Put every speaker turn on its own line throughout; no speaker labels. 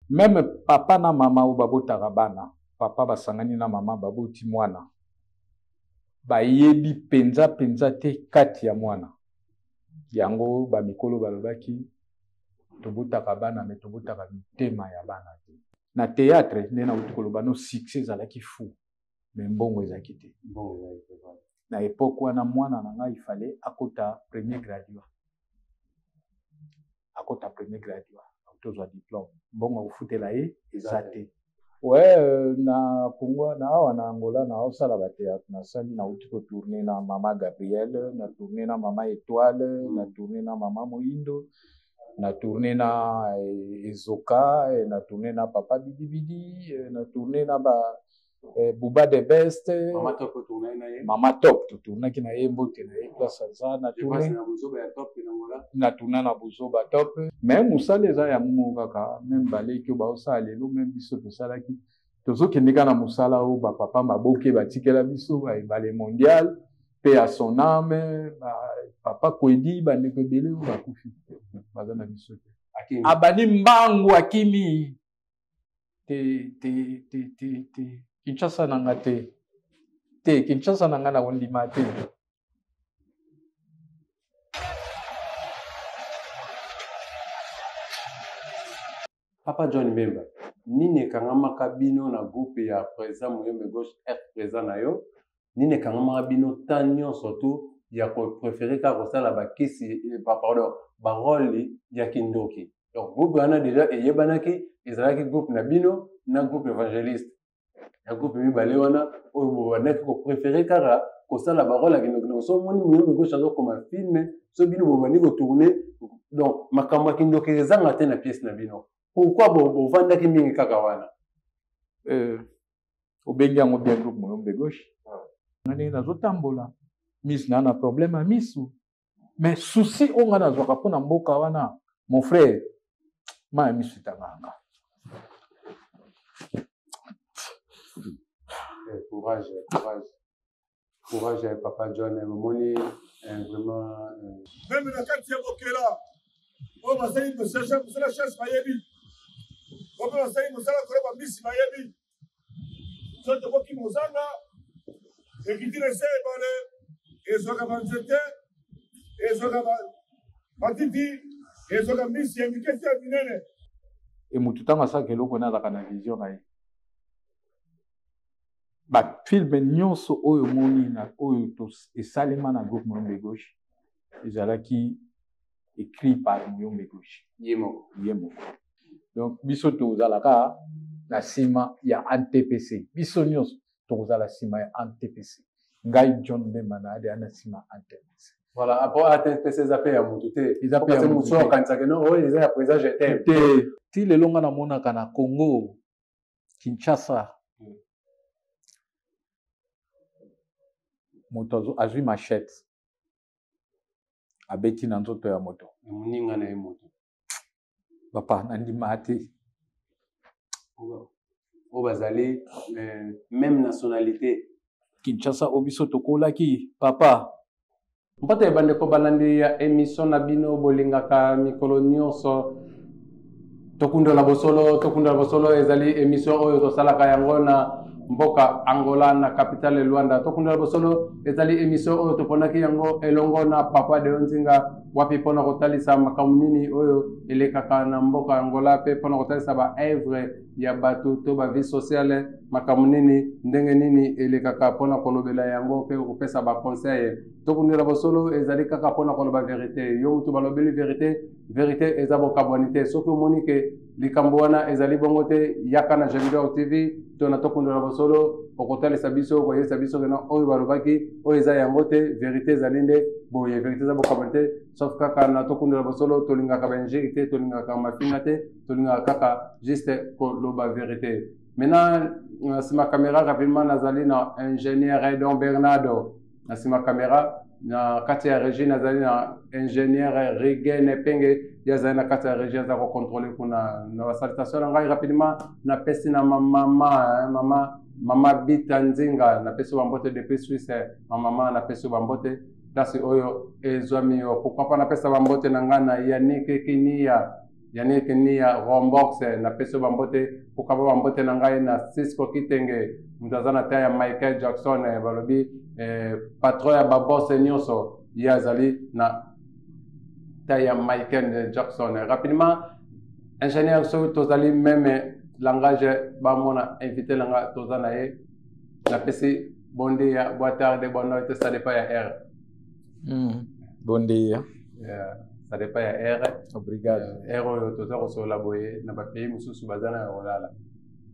Meme papa na mama oyo babotaka bana, papa basangani na mama baboti mwana, bayebi mpenza mpenza te kati ya mwana. Yango bamikolo balobaki tobotaka bana me tobotaka mitema ya bana te. Na théâtre nde nauti koloba no succès ezalaki fou me mbongo ezalaki te. Na epoque wana mwana na ngai fallait akota premier graduat, akota premier graduat tozwa diplôme, mbongo akofutela ye eza te. Ouais, na Congo na awa na Angola na osala ba théâtre nasali, nauti kotourne na mama Gabrielle, na tourne na mama Étoile, na tourne na mama Moyindo, na tourne na Ezoka, na tourne na papa Bidibidi, na tourne na ba Bouba de Best,
Mama Top otournaki na ye.
Mama Top totournaki na ye, mbote na ye place aza, na
Je pense
tourne
na buzoba ya Top na Angola.
Na tourna na Buzoba Top. Mais mosala eza yango moko kaka, meme baleki oyo baosala lelo, meme biso tosalaki, tozokende kaka na mosala oyo bapapa maboke batikela biso, baebale mondial pe à son âme, ba papa Kwedi, bandeko ebele oyo bakufi baza na biso te.
Akimi.
Abandi mbangu akimi te te te te te Kinshasa na nga te te Kinshasa na nga na kondima te.
Papa John Mbemba, nini ekangamaka bino na groupe ya président Muyombe Gauche, ex président na yo? Nini ekangamaka bino temps nyonso tu ya ko préférer kaka kosala ba kisi, pardon, ba rôle ya kindoki? Donc groupe wana déjà eyebanaki, ezalaki groupe na bino na groupe évangéliste. Ya groupe mibale wana oyo bobandaki ko préférer kaka kosala ba rôle ya kindoki. Donc so omoni Muyombe Gauche azokoma film, so bino bobandi ko tourner, donc makambo ya kindoki ezanga te na pièce na bino. Pourquoi bovandaki mingi kaka wana?
Obengi yango bien groupe Muyombe Gauche. Nga ndenge nazotambola, misu na na problème ya misu. Mais souci oyo nga nazwaka mpo na mboka wana, mon frère, ma ya misu etangaka.
Courage, courage. Courage, papa John, omoni, vraiment,
Même na kati ya bokela oyo basali mosala chasse bayebi, oyo mpe basali mosala koloba mbisi bayebi, so tokoki mozanga ekiti na se ebale, ezwaka banzete, ezwaka matiti, ezwaka mbisi ya mike te ya minene.
E motu ntango asalaka eloko na azalaka na vision na ye. Ba filme nyonso oyo omoni na oyo esalema na groupe Muyombe Gauche ezalaki écrit par Muyombe Gauche.
Ye moko.
Ye moko. Donc biso tozalaka na nsima ya ANTPC. Biso nyonso tokozala nsima ya ANTPC. Ngai John Mbemba na ade na nsima ya ANTPC.
Voilà, après ANTPC eza pe ya mutu te.
Eza pe ya
Parce que
mutu
mutu
te.
akanisaka no oyo eza ya président je t'aime.
Te. Ti lelo nga namonaka na Congo Kinshasa moto azwi machette abeti na nzoto ya moto.
Moninga na ye moto.
Papa, nandima te.
Oyo bazali même nationalité.
Kinshasa oyo biso tokolaki, papa.
Mbote bandeko balandi ya émission na bino bolingaka mikolo nyonso. Tokundola bosolo, tokundola bosolo ezali émission oyo tosalaka yango na mboka Angola na capitale Luanda. Tokundola bosolo ezali émission oyo toponaki yango elongo na papa Deo Nzinga wapi mpona kotalisa makambo nini oyo elekaka na mboka Angola pe mpona kotalisa ba œuvre ya bato to ba vie sociale, makambo nini ndenge nini elekaka mpona kolobela yango pe kopesa ba conseil. Tokundola bosolo ezali kaka mpona koloba vérité. Yo mutu balobeli vérité, vérité eza bokabwani te. Soki omoni ke likambo wana ezali bongo te, yaka na Gemidor TV to na Tokundola bosolo, okotalisa biso, okoyebisa biso ke non, oyo balobaki oyo eza yango te, vérité ezali nde boye, vérité eza bokabwani te. Sauf kaka na Tokundola bosolo tolingaka ba injure te, tolingaka mafinga te, tolingaka kaka juste koloba vérité. Maintenant, na sima caméra rapidement nazali na ingénieur Edon Bernardo. Na sima caméra na kati ya régie nazali na ingénieur Rigene Penge, ye azali na kati ya régie aza ko contrôler kuna. Na ba salutation na ngai rapidement napesi na ma mama, hein, mama, mama Bita Nzinga, napesi ba mbote depuis Suisse, ma mama napesi ba mbote place oyo ezwami yo. Pourquoi pas napesa ba mbote na ngai na Yannick Kinia. Yannick Nia Rombox, napesi yo bambote, kokaba bambote na ngai na Cisco Kitenge, moto aza na ta ya Michael Jackson, balobi patron ya babose nyonso, ye azali na ta ya Michael Jackson. Rapidement, ingénieur, soki tozali meme langage, bamona invité na nga toza na ye, napesi bon dia, boa tarde, boa noite, ça dépend ya heure.
Bon dia.
Yeah, ça dépend ya heure.
Obrigado.
Heure oyo toza kosolola boye na bapays mosusu baza na ya kolala,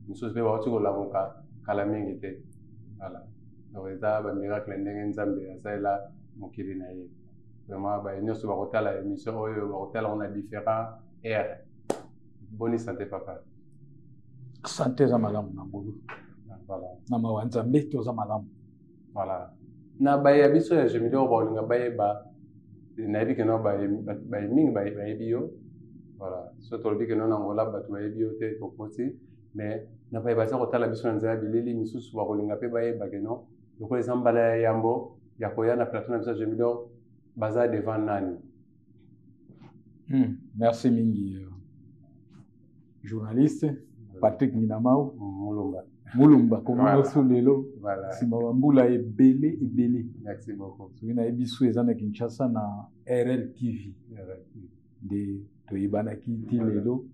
mosusu mpe bauti kolamuka kala mingi te. Voilà, donc eza bamiracle ndenge Nzambe asalela mokili na ye. Vraiment, baye nyonso bakotala émission oyo bakotala ngo na différent heure. Boni santé, papa?
Santé eza malamu na ngolu.
Voilà.
Na mawa Nzambe toza malamu.
Voilà. Na baye ya biso ya Gemidor baolinga bayeba, nayebi keno baye mingi bayebi yo. Voilà, so tolobi keno na Angola bato bayebi yo te, tokoti, mais na baye baza kotala biso na nzela ya bilili, misusu bakolinga mpe bayeba keno lokola eza mbala ya yambo ya koya na plateau na biso ya Gemidor, baza devant nani?
Merci mingi, journaliste Patrick Minamau.
Mulumba.
Mulumba komona so lelo nsima bambula ebele ebele.
Merci beaucoup.
Soki nayebi so eza na Kinshasa na RLTV nde toyebanaki ti lelo.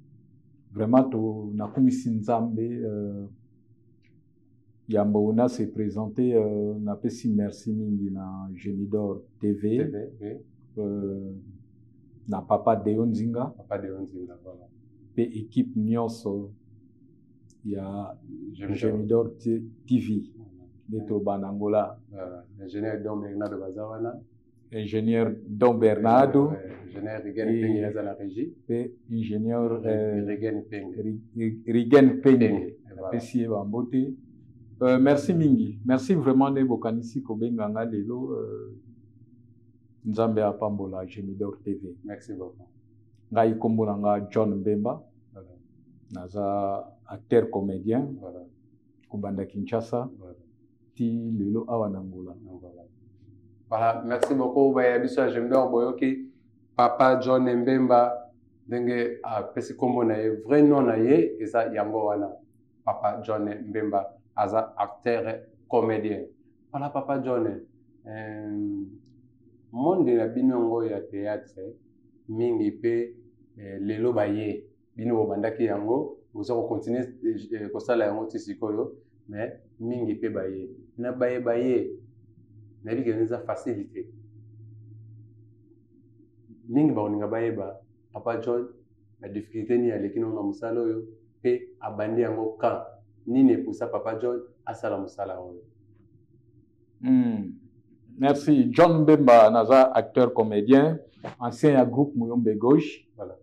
Vraiment to nakumisi Nzambe. Yambo na se présenter, napesi merci mingi na Gemidor TV,
TV, oui.
Na papa Deo Nzinga.
Papa Deo Nzinga, voilà.
Mpe équipe nyonso ya Gemidor TV nde tobanda Angola.
Voilà. Ingénieur Don Bernardo baza wana.
Ingénieur Don Bernardo.
Ingénieur Rigen Penge aza na régie.
Mpe ingénieur
Rigen Penge.
Rigen Penge, napesi ye bambote. Merci mingi, merci vraiment nde bokanisi kobenga nga lelo. Nzambe apambola Gemidor TV.
Merci beaucoup.
Ngai nkombo na nga John Mbemba.
Voilà.
Naza acteur comédien.
Voilà.
Kobanda Kinshasa.
Voilà.
Ti lelo awa na Angola.
Voilà. Voilà, merci beaucoup baya biso ya Gemidor, boyoki papa John Mbemba ndenge apesi nkombo na ye, vrai nom na ye eza yango wana, papa John Mbemba, aza acteur comédien. Voilà, papa John, monde na bino yango ya théâtre mingi mpe lelo baye bino bobandaki yango, boza kocontinue kosala yango ti sikoyo, mais mingi mpe baye na baye baye, nayebi ke eza facile te. Mingi bakolinga bayeba papa John, badifficulté nini aleki nango na mosala oyo, mpe abandi yango quand, nini epusa papa John asala mosala oyo?
Merci. John Mbemba, naza acteur comédien, ancien ya groupe Muyombe Gauche.
Voilà.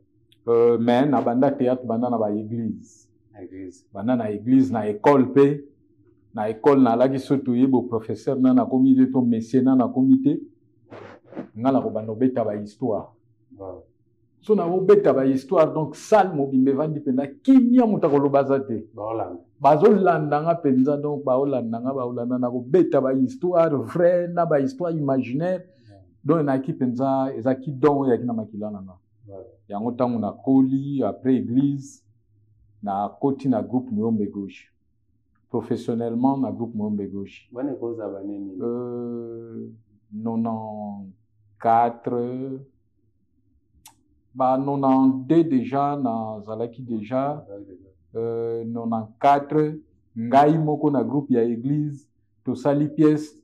Mais na banda théâtre banda na ba église.
Église.
Banda na église, na école pe. Na école nalaki so toyeba professeur na nakomi te to monsieur na nakomi te. Nga na kobanda obeta ba histoire.
Voilà.
So na obeta ba histoire, donc salle mobimba evandi mpenza kimia, moto akoloba aza te.
Baolanda.
Bazolanda nga mpenza, donc baolanda nga, baolanda na kobeta ba histoire vrai na ba histoire imaginaire. Donc nayaki mpenza, ezalaki don oyo eyaki na makila na nga. Yango ntango nakoli, après église, nakoti na groupe Muyombe Gauche, professionnellement na groupe Muyombe Gauche.
Wana ekozala banini?
94 ba 92 déjà nazalaki déjà. 94 ngai moko na groupe ya église tosali pièce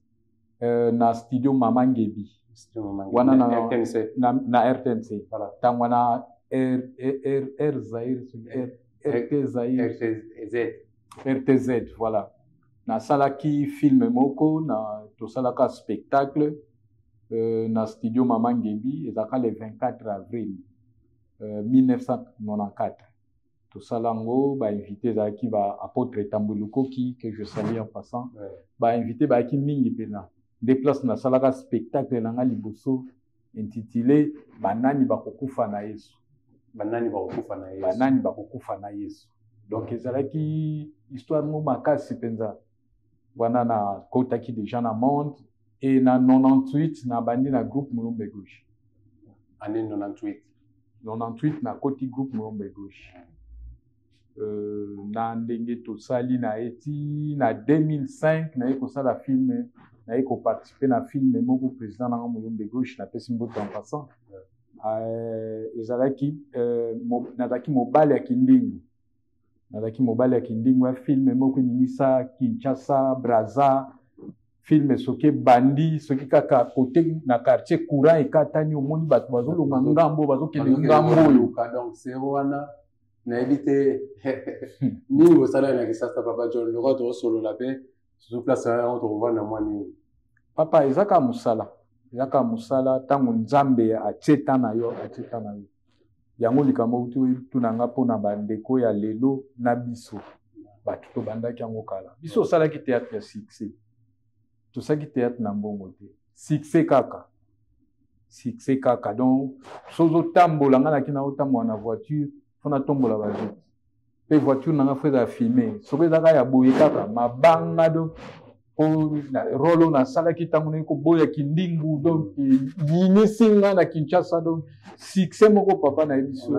na studio Mama Ngebi wana na
RTNC.
Na RTNC.
Voilà.
Ntango wana R, R, R Zaire, R, RT Zaire.
RTZ.
RTZ, voilà. Nasalaki film moko na tosalaka spectacle na studio Mama Ngebi, ezalaka le 24 avril 1994. Tosala yango, bainvité ezalaki ba apôtre Tambwe Lukoki, que je salue en passant. Bainvité bayaki mingi mpena nde place nasalaka spectacle na nga liboso intitulé Banani bakokufa na Yesu.
Banani bakokufa na Yesu.
Banani bakokufa na Yesu. Donc ezalaki histoire mo makasi mpenza. Wana nakotaki déjà na monde et na 98 nabandi na groupe Muyombe Gauche.
Année 98.
98 nakoti groupe Muyombe Gauche. Na ndenge tosali na ye ti na 2005, naye kosala film, naye koparticiper na film moko, président nanga Muyombe Gauche, napesi mbote en passant. Ezalaki nazalaki mobali ya Kindingu, nazalaki mobali ya Kindingu ya film moko eningisa Kinshasa, Braza. Film soki ebandi, soki kaka kote na quartier courant ekatani, omoni bato bazolonga ngambo, bazokende ngambo oyo.
Donc sero wana nayebi te nini bosala na Kisasa. Papa John, lokola tokosolola mpe surtout place yango, tokovanda mwa nini?
Papa, eza kaka mosala, eza kaka mosala. Ntango Nzambe atie ta na yo, atie ta na yo. Yango likambo outi tunanga mpona bandeko ya lelo na biso bato tobandaki yango kala. Biso osalaki théâtre ya succès, tosalaki théâtre na mbongo te, succès kaka, succès kaka. Donc so ozotambola, ngai naki na otambola na voiture, fo natombola bavitre, mpe voiture nanga fo ezala fumé. Soki ezaka ya boye kaka mabanga, donc po rôle oyo nasalaki ntango naye koboya Kindingu, donc yinisi nga na Kinshasa. Donc succès moko, papa, nayebi so.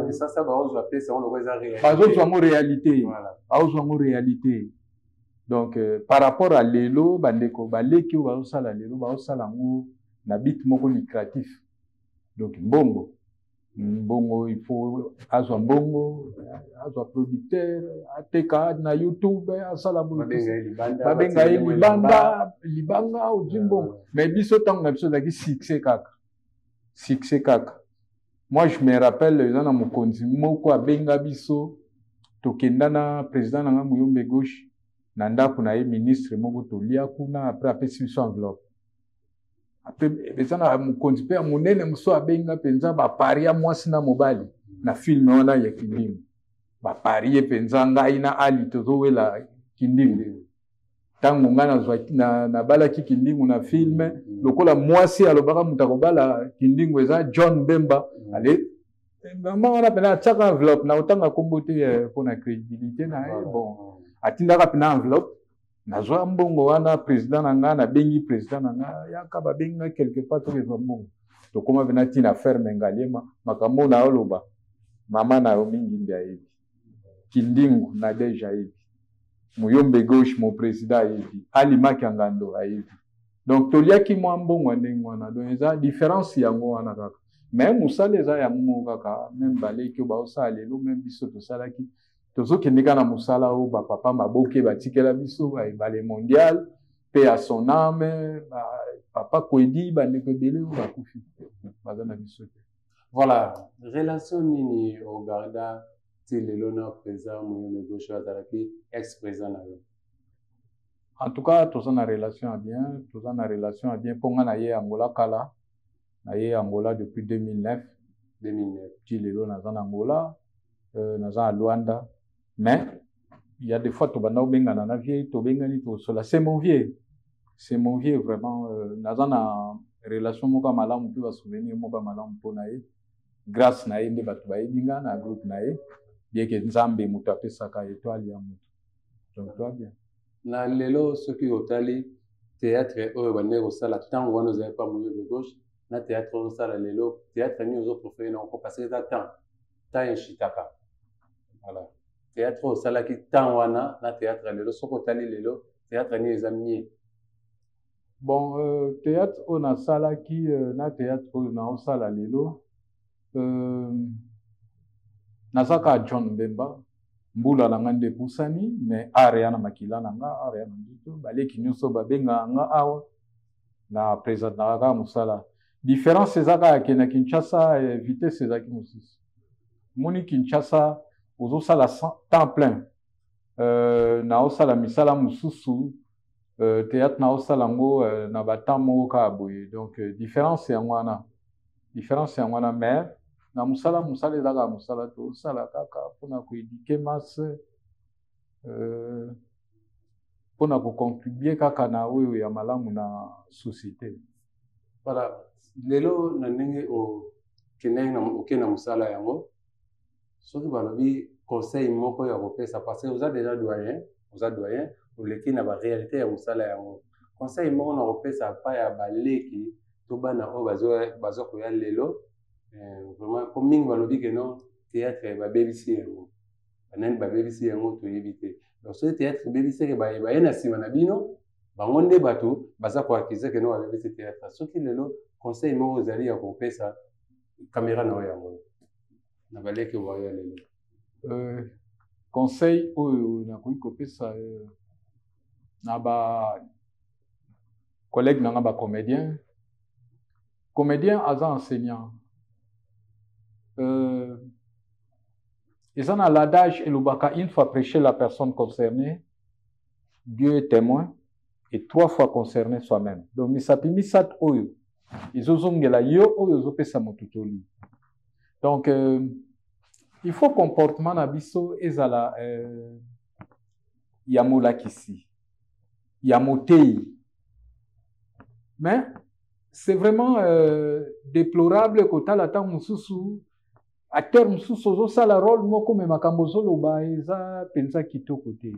Bazozwa
yango réalité, bazozwa yango réalité. Donc par rapport à lelo, bandeko baleki oyo bazosala lelo, bazosala yango na but moko lucratif. Donc mbongo, mbongo, il faut azwa mbongo, azwa producteur, ateka na YouTube, asala, babenga ye libanda, libanga, ozwi mbongo. Mais biso, ntango na biso ezalaki succès kaka, succès kaka. Moi, je me rappelle, eza na mokonzi moko abenga biso, tokenda na président na nga Muyombe Gauche na ndako na ye, ministre moko, tolia kuna. Après apesi biso enveloppe. Eza na mokonzi mpe ya monene mosusu abenga mpenza bapari ya mwasi na mobali na film wana ya Kindingu. Bapari ye mpenza, ngai na Ali tozowela Kindingu. Ntango ngai nabalaki Kindingu na film, lokola mwasi alobaka moto akobala Kindingu eza John Bemba. Ale mama wana mpena atiaka enveloppe na otanga nkombo te mpona crédibilité na ye. Bon, atindaka mpena enveloppe, nazwa mbongo wana. Président na nga, nabengi président na nga, yaka, babengi nga quelque part, tokezwa mbongo. Tokóma mpena ntina ferme Ngaliema. Makambo na oloba, mama na yo mingi nde ayebi Kindingu, Nadege ayebi, Muyombe Gauche, mon président, ayebi, Alimaki ya Ngando ayebi. Donc toliaki mwa mbongo ya ndenge wana. Donc eza différence yango wana kaka, mais mosala eza yango moko kaka. Même baleki oyo baosala lelo, même biso tosalaki, tozokende kaka na mosala oyo bapapa maboke batikela biso, Ebale Mondial, mpe ya son âme, papa Kwedi, bandeko ebele oyo bakufi, baza na biso te.
Voilà, relation nini ogarda ti lelo na président Muyombe Gauche, azalaki ex président na yo?
En tout cas, toza na relation ya bien, toza na relation ya bien, mpo nga na ye Angola kala, na ye Angola depuis 2009.
2009.
Ti lelo naza na Angola, naza na Luanda. Mais il y a des fois tobanda obengana na vieux, tobengani, tosola. C'est mon vieux, c'est mon vieux vraiment. Naza na relation moko ya malamu mpe basouvenir moko ya malamu mpo na ye. Grâce na ye nde bato bayebi nga na groupe na ye, bien que Nzambe moto apesaka étoile ya moto. Donc toi bien.
Na lelo, soki otali théâtre oyo bandeki kosala ntango wana ozali pa Muyombe Gauche na théâtre oyo ozosala lelo, théâtre nini ozopréféré nango? Parce que eza temps, temps eshitaka. Voilà, théâtre oyo osalaki temps wana na théâtre ya lelo, soki otali lelo, théâtre nini eza mieux?
Bon, théâtre oyo nasalaki na théâtre oyo naosala lelo, naza kaka John Mbemba. Mbula na nga nde epusani, mais art ya na makila na nga, art ya na nzoto. Baleki nyonso babengaka nga awa na présentaka kaka mosala. Différence eza kaka ke na Kinshasa, vitesse ezalaki mosusu. Moni Kinshasa ozosala temps plein, naosala misala mosusu, théâtre naosala yango na batemps moko kaka boye. Donc différence yango wana, différence yango wana. Mais na mosala, mosala eza kaka mosala, tosala kaka mpona koéduquer masse, mpona kocontribuer kaka na oyo ya malamu na société.
Voilà, lelo na ndenge okendaki, okende na mosala yango, soki balobi conseil moko ya kopesa, parce que oza déjà doyen, oza doyen, oleki na baréalité ya mosala yango, conseil moko na kopesa pa ya baleki to bana oyo baza koya lelo? Vraiment po mingi balobi ke non, théâtre babebisi yango. Banani babebisi yango, toyebi te. Donc soki théâtre ebebisi eke baye baye na nsima na bino, bango nde bato baza koaccuser ke non, babebisi théâtre. Soki lelo conseil moko ezali ya kopesa, caméra na oyo yango na baleki oyo ya lelo.
Conseil oyo nakoki kopesa na ba collègue na nga bacomédien, comédien aza enseignant. Eza na l'adage elobaka: une fois prêché la personne concernée, Dieu est témoin, et trois fois concerné soi-même. Donc misapi misato oyo ezozongela yo oyo ozopesa moto toli. Donc il faut comportement na biso ezala ya molakisi, ya motei. Mais c'est vraiment déplorable kotala ntango mosusu acteur mosusu ozosala rôle moko, me makambo ozoloba eza mpenza kitoko te.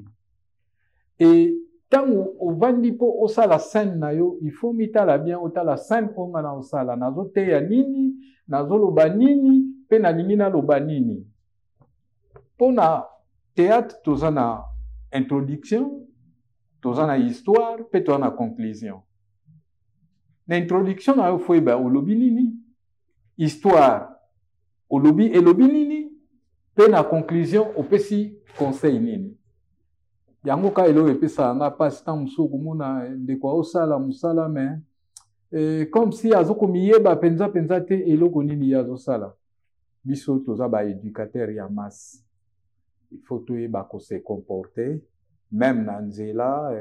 E ntango ovandi mpo osala scène na yo, il faut mitala bien, otala scène oyo nga na osala, nazoteya nini, nazoloba nini, mpe nalingi naloba nini. Mpo na théâtre, toza na introduction, toza na histoire, mpe toza na conclusion. Na introduction na yo, faut oyeba olobi nini, histoire olobi elobi nini, mpe na conclusion opesi conseil nini. Yango kaka eloko epesaka nga mpasi. Ntango mosusu okomona ndeko aosala mosala, mais comme si azokomiyeba mpenza mpenza te eloko nini ye azosala. Biso toza baéducateur ya masse, il faut toyeba kose comporter même na nzela,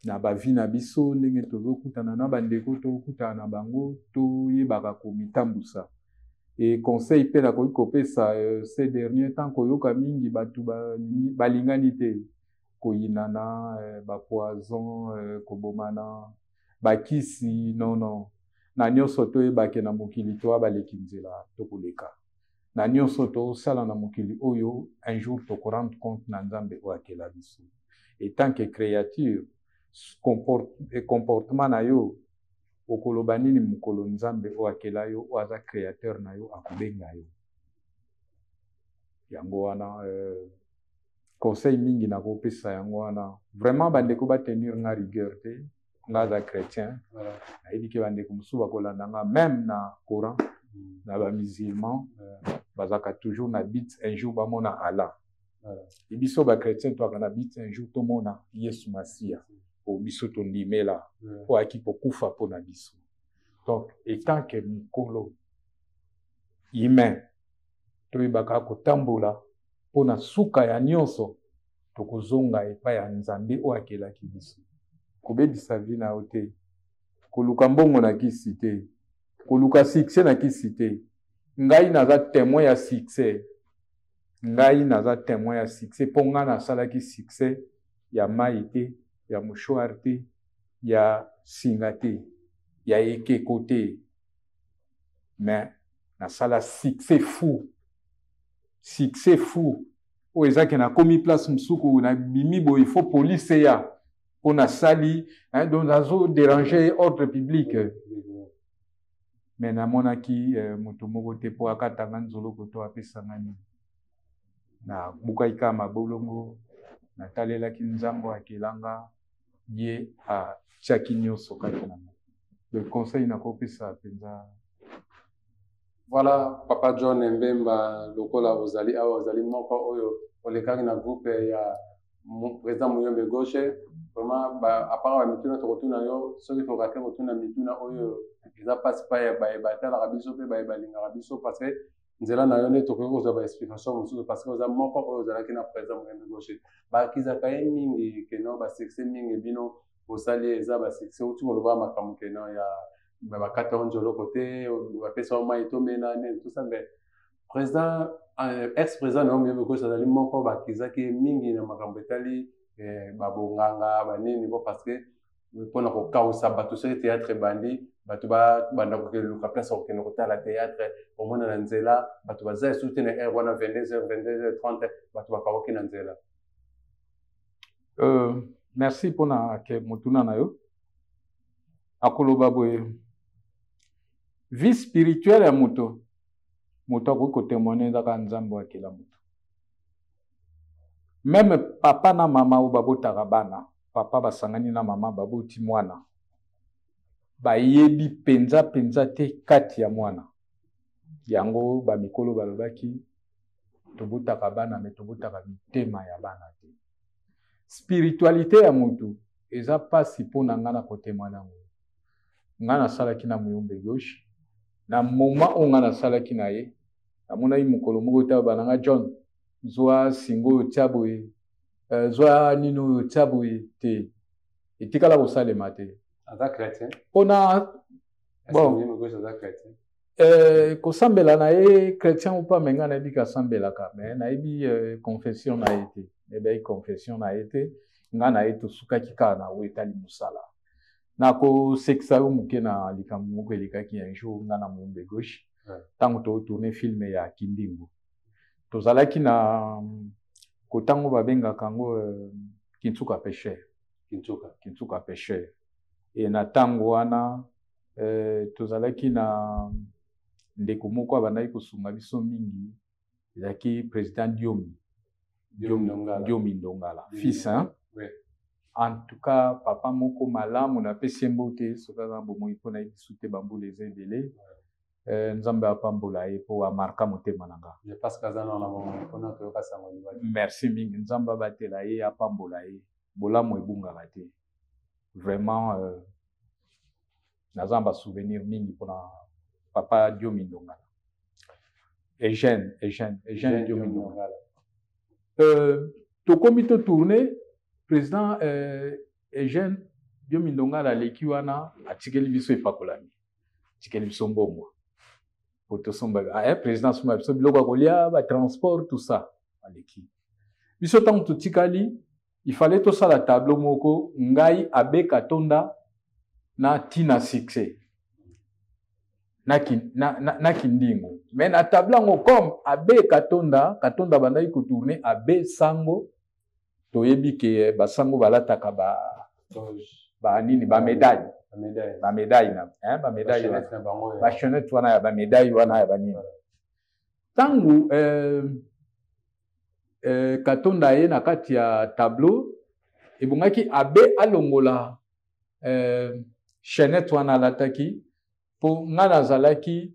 na bavie na biso, ndenge tozokutana na bandeko, tokutana na bango, toyebaka komitambusa. E conseil mpe nakoki kopesa, ces derniers temps koyoka mingi bato balingani te, koyinana, bapoison, kobomana, bakisi. Non, non, na nyonso toyebake na mokili toya baleki nzela, tokoleka na nyonso tosala na mokili oyo. Un jour tokorendre compte na Nzambe oyo akela biso. En tant que créature, comportement na yo okoloba nini mokolo Nzambe oyo akela yo, oyo aza créateur na yo, akobenga yo? Yango wana conseil mingi nakopesa yango wana. Vraiment, bandeko batenir nga rigueur te, nga aza chrétien. Nayebi ke bandeko mosusu bakolanda nga, même na Coran, na bamusulman bazalaka toujours na but un jour bamona Allah. E biso bachrétien toyaka na but un jour tomona Yesu Masiya oyo biso tondimela, oyo ayaki kokufa mpo na biso. Donc en tant que mokolo humain, toyebaka kotambola mpo na suka ya nyonso tokozonga epai ya Nzambe oyo akelaki biso. Kobebisa vie na yo te, koluka mbongo na kisi te, koluka succès na kisi te. Ngai naza témoin ya succès, ngai naza témoin ya succès, mpo ngai nasalaki succès ya mai te, ya mouchoir te, ya singa te, ya ekeko te, mais nasala succès fou, succès fou oyo ezaki nakomi place mosuku, nabimi boye, faut police eya mpo nasali, donc nazodéranger ordre public. Mais namonaki moto moko te mpo akatanga nzoloko to apesanga nini. Nabukaki kaka mabolongo, natalelaki Nzambe akelanga, ye atiaki nyonso kati na nga. Le conseil nakopesa mpenza.
Voilà, papa John Mbemba, lokola ozali awa, ozali moko oyo olekaki na groupe ya président Muyombe Gauche. Vraiment, à part bamituna tokotuna yo, soki tokate kotuna mituna oyo eza mpasi pa ya baye batalaka biso mpe baye balingaka biso, parce que nzela na yo nde tokoki kozwa baexplication mosusu, parce que oza moko oyo ozalaki na président Muyombe Gauche. Bakizaka ye mingi ke non, basuccès mingi bino bosali eza basuccès outi koloba makambo ke non, ya bakata yo nzoloko te, bapesa yo mai tomela nini, tout ça. Mais président, ex président na yo Muyombe Gauche azali moko bakizaki ye mingi na makambo etali babonganga banini bo, parce que mpona kokausa bato, soki théâtre ebandi, bato babanda kokeluka place ya kokende kotala théâtre. Omona na nzela bato baza esusu te na heure wana, 22 heures, 22 heures 30, bato bakawaki na nzela.
Merci mpona ke motuna na yo. Akoloba boye. Vie spirituelle ya moto, moto akoki kotemoigne eza kaka Nzambe oyo akela moto. Meme papa na mama oyo babotaka bana, papa basangani na mama baboti mwana, bayebi mpenza mpenza te kati ya mwana. Yango bamikolo balobaki tobotaka bana me tobotaka mitema ya bana te. Spiritualité ya motu eza mpasi mpo na ngai na kotemoigne yango. Ngai nasalaki na Muyombe Gauche, na moment oyo ngai nasalaki na ye, namonaki mokolo moko te aloba na ngai John, zwa singa oyo tia boye, zwa nini oyo tia boye te. Etikala kosalema te.
Aza chrétien?
Mpona bon,
aza chrétien?
Kosambela na ye chrétien ou pas, me ngai nayebi kasambelaka, me nayebi confession na ye te, nayebaki confession na ye te. Ngai na ye tosukaki kaka na oyo etali mosala. Nakosekisa yo moke na likambo moko elekaki un jour ngai na Muyombe Gauche, ntango totourne film ya Kindingu, tozalaki na kotango babengaka yango Kintsuka Pêcheur.
Kintsuka.
Kintsuka Pêcheur. E na ntango wana tozalaki na ndeko moko abandaki kosunga biso mingi, ezalaki président Diomi. Diomi Ndongala, fils, hein?
Oui.
En tout cas, papa moko malamu, napesi ye mbote soki aza na bomoi, mpo nayebi biso te bambula eza ebele. Nzambe apambola ye mpo amarka motema na nga.
Je pense qu'aza na bomoi mpona toyoka sango liwa.
Merci mingi, Nzambe abatela ye, apambola ye, bolamu ebungaka te. Vraiment naza na basouvenir mingi mpona papa Diomi Ndongala, Eugène Diomi Ndongala. Tokomi totourne, président Eugène Diomi Ndongala aleki wana, atikeli biso epakolami, atikeli biso mbongo po tosomba. Président asomba biso biloko ya kolia, batransport, tout ça. Aleki biso. Ntango totikali, il fallait tosala tableau moko, ngai, Abe Katonda na Tina Succès na Kindingo. Mais na tableau yango, comme Abe Katonda bandaki kotourne Abe Sango, toyebi ke basango balataka ba ba nini, bamédaille, bamédaille na hein, bamédaille wana, bachaînette wana ya bamédaille wana ya banini. Ntango Katonda ye na kati ya tableau, ebongaki Abe alongola chaînette wana alataki, mpo nga nazalaki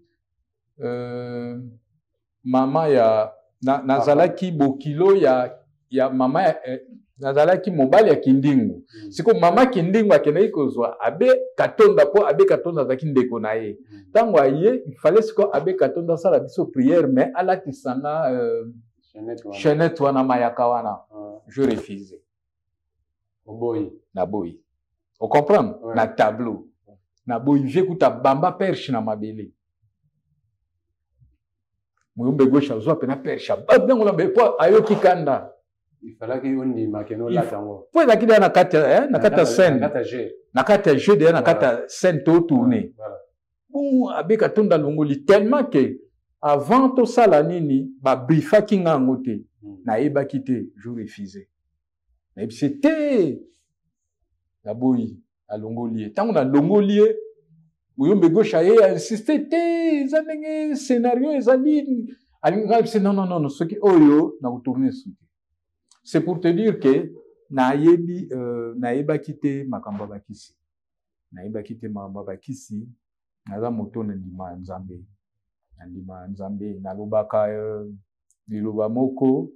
mama ya nazalaki bokilo ya mama nazalaki mobali ya Kindingu. Siko mama Kindingu akendaki kozwa Abe Katonda, mpo Abe Katonda azalaki ndeko na ye. Ntango aye, il fallait siko Abe Katonda asala biso prière, mais alatisanga chaînette wana, mayaka wana. Je refuse.
Oboyi?
Naboyi, ocomprendre?
Ouais.
Na tableau naboyi. Vie kuta bamba perche na mabele, Muyombe Gauche azwa mpena perche, abambi na mpo ayoki kanda.
Ifalaki ondima kende olata yango.
Mpo ezalaki deya na kati na kati ya scène, na kati ya jeu, deya na kati ya scène totourne. Bon, Abe Katonda alongoli, tellement ke avant tosala nini, babriefaki nga yango te, nayebaki te. Je refuse, nayebisi te, naboyi. Alongoli ye. Ntango nalongoli ye, Muyombe Gauche aye ainsiste te, eza ndenge scénario ezali, alingi bisi. Non, non, non, soki oyo nakotourne suki. C'est pour te dire que nayebi nayebaki te makambo ya bakisi, nayebaki te makambo ya bakisi. Naza moto na ndima ya Nzambe, na ndima ya Nzambe. Nalobaka liloba moko: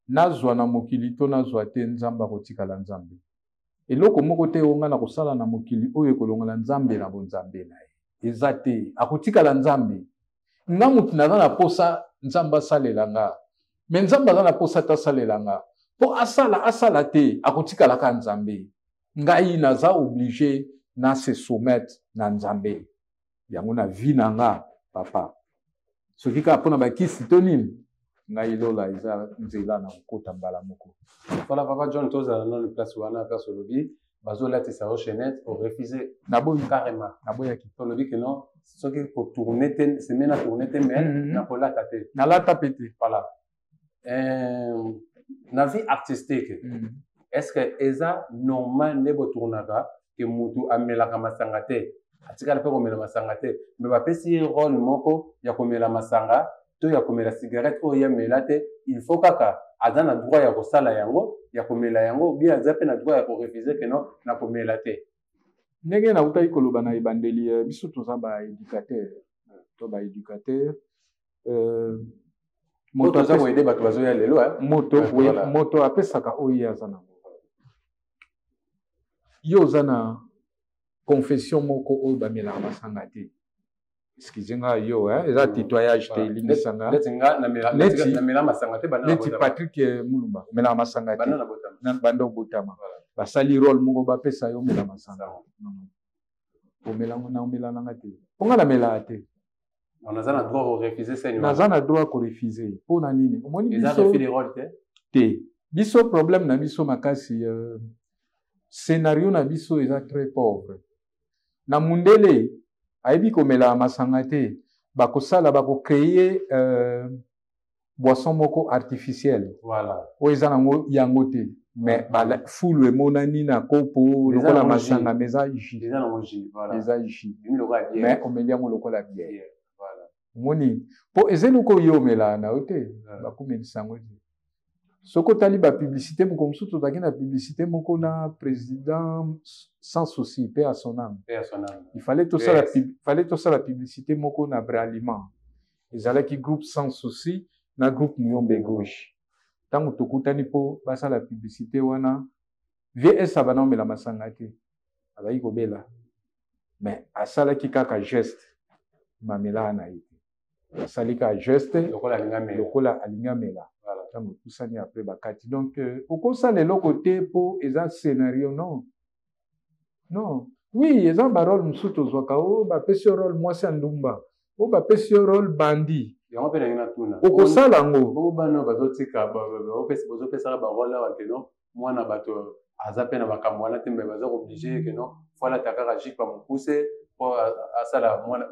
nazwa na mokili to nazwa te, Nzambe akotikala Nzambe. Eloko moko te oyo ngai na kosala na mokili oyo ekolongola Nzambe na bonzambe na ye, eza te. Akotikala Nzambe. Nga motu naza na posa Nzambe asalela nga, me Nzambe aza na posa te asalela nga, mpo asala asala te, akotikalaka Nzambe. Ngai naza obligé na se soumettre na Nzambe. Yango na vie na nga, papa, soki kaka mpona bakisi to nini, ngai lola eza nzela na kokota mbala moko.
Voilà, papa John, tozala nano place wana, place olobi bazolatisa yo chaînette, orefuse.
Naboyi.
Carrément.
Naboyaki.
Tolobi ke non, soki kotourne te, semaine na tourne te, mais nakolata te.
Nalata pe te.
Voilà. Na vie artistique, est ce que eza normal nde botournaka ke mutu amelaka masanga te? Atikala mpe komela masanga te, mais bapesi ye rôle moko ya komela masanga to ya komela cigarette oyo ye amela te. Il faut kaka aza na droit ya kosala yango, ya komela yango, bien aza mpe na droit ya korefuser ke non, na komela te?
Ndenge nautaki koloba na ebandeli, biso toza baéducateur to baéducateur.
Moto aza koaider bato bazoya lelo.
Moto, moto apesaka oyo ye aza nango. Yo oza na confession moko oyo bamelaka masanga te, excuse nga yo, eza tutoyage te, elimbisanga.
Neti
Patrick Mulumba, omelaka masanga te banda obotama. Basali rôle moko, bapesa yo omela masanga. Omela na omela nanga te, mpo nga namelaka te.
Naza na droit korefuser scène?
Naza na droit korefuser. Mpo na nini? Omoni biso te, biso problème na biso makasi, scénario na biso eza très pauvre. Na mundele ayebi komela masanga te, bakosala, bakocréer boisson moko artificielle oyo eza nango yango te, mais fulu emonani na kopo lokola masanga, mais eza jus, eza jus, mais omeli yango lokola bière. Omoni, mpo eza eloko oyo omelaka na yo te, bakomelisa yango te. Soki otali bapublicité moko mosusu, tozalaki na publicité moko na président Sans Souci, paix à son âme. Il fallait tosala publicité moko na Bralima. Ezalaki groupe Sans Souci na groupe Muyombe Gauche. Ntango tokutani mpo basala publicité wana, vs abana omela masanga te, azalaki kobela, mais asalaki kaka geste, mamelaka na ye te, asali kaka geste lokola alingi amela. Ntango epusani, après bakati. Donc okosala eloko te mpo eza scénario. Non, non, oui, eza barôle mosusu tozwaka oyo bapesi yo rôle mwasi ya ndumba, oyo bapesi yo rôle bandi.
Yango mpe nangi natuna.
Okosala yango.
Bongo bana bazotika, bozopesaka barôle awa ke non, mwana bato aza mpe na makambo wana te, mais baza koobliger ke non, faut alata kaka jupe ya mokuse mpo asala mwana,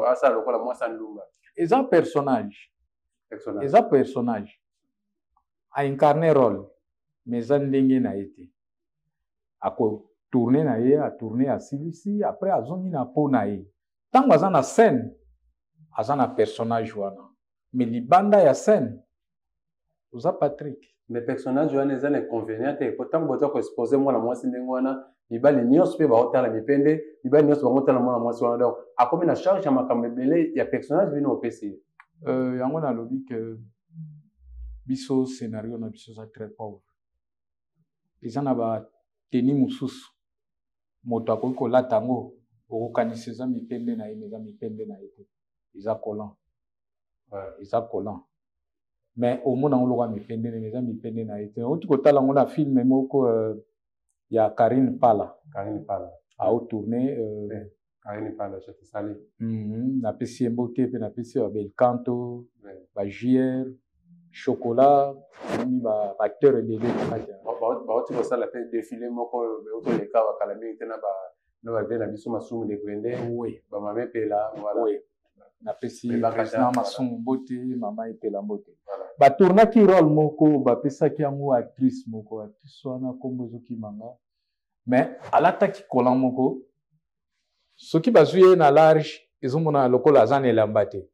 asala lokola mwasi ya ndumba?
Eza personnage, eza personnage, aincarne rôle, mais eza ndenge na ye te. Akotourner na ye, atourner, asilisi, après azongi na po na ye. Ntango aza na scène, aza na personnage wana, mais libanda ya scène, oza Patrick.
Mais personnage wana eza na inconvénient te, po ntango boza koexposer mwana mwasi ndenge wana, mibali nyonso mpe baotala mipende, mibali nyonso bangotala mwana mwasi wana, donc akomi na charge ya makambo ebele ya personnage bino opesi ye.
Yango nalobi ke biso scénario na biso eza très pauvre. Eza na bateni mosusu moto akoki kolata yango, okokanisa eza mipende na ye, mais eza mipende na ye te, eza collant, eza collant, mais omona yango lokola mipende na ye, eza mipende na ye te. Oti kotala yango na film moko ya Karine Pala.
Karine Pala.
Aotourner.
Karine Pala, je te salue.
Napesi ye mbote mpe napesi ye babelcanto, bajr chocolat, omoni baacteur ebele na kati.
Bauti kosala mpe défilé moko otoleka bakala mingi te na bavie na biso Masumu de Brende, bamama Epela, voilà.
Oui. Napesi président Masumu mbote, mama Epela mbote. Batournaki rôle moko, bapesaki yango actrice moko. Actrice wana nkombo ezokimanga, mais alataki collant moko. Soki bazwi ye na large, ezomonana lokola aza na elamba te,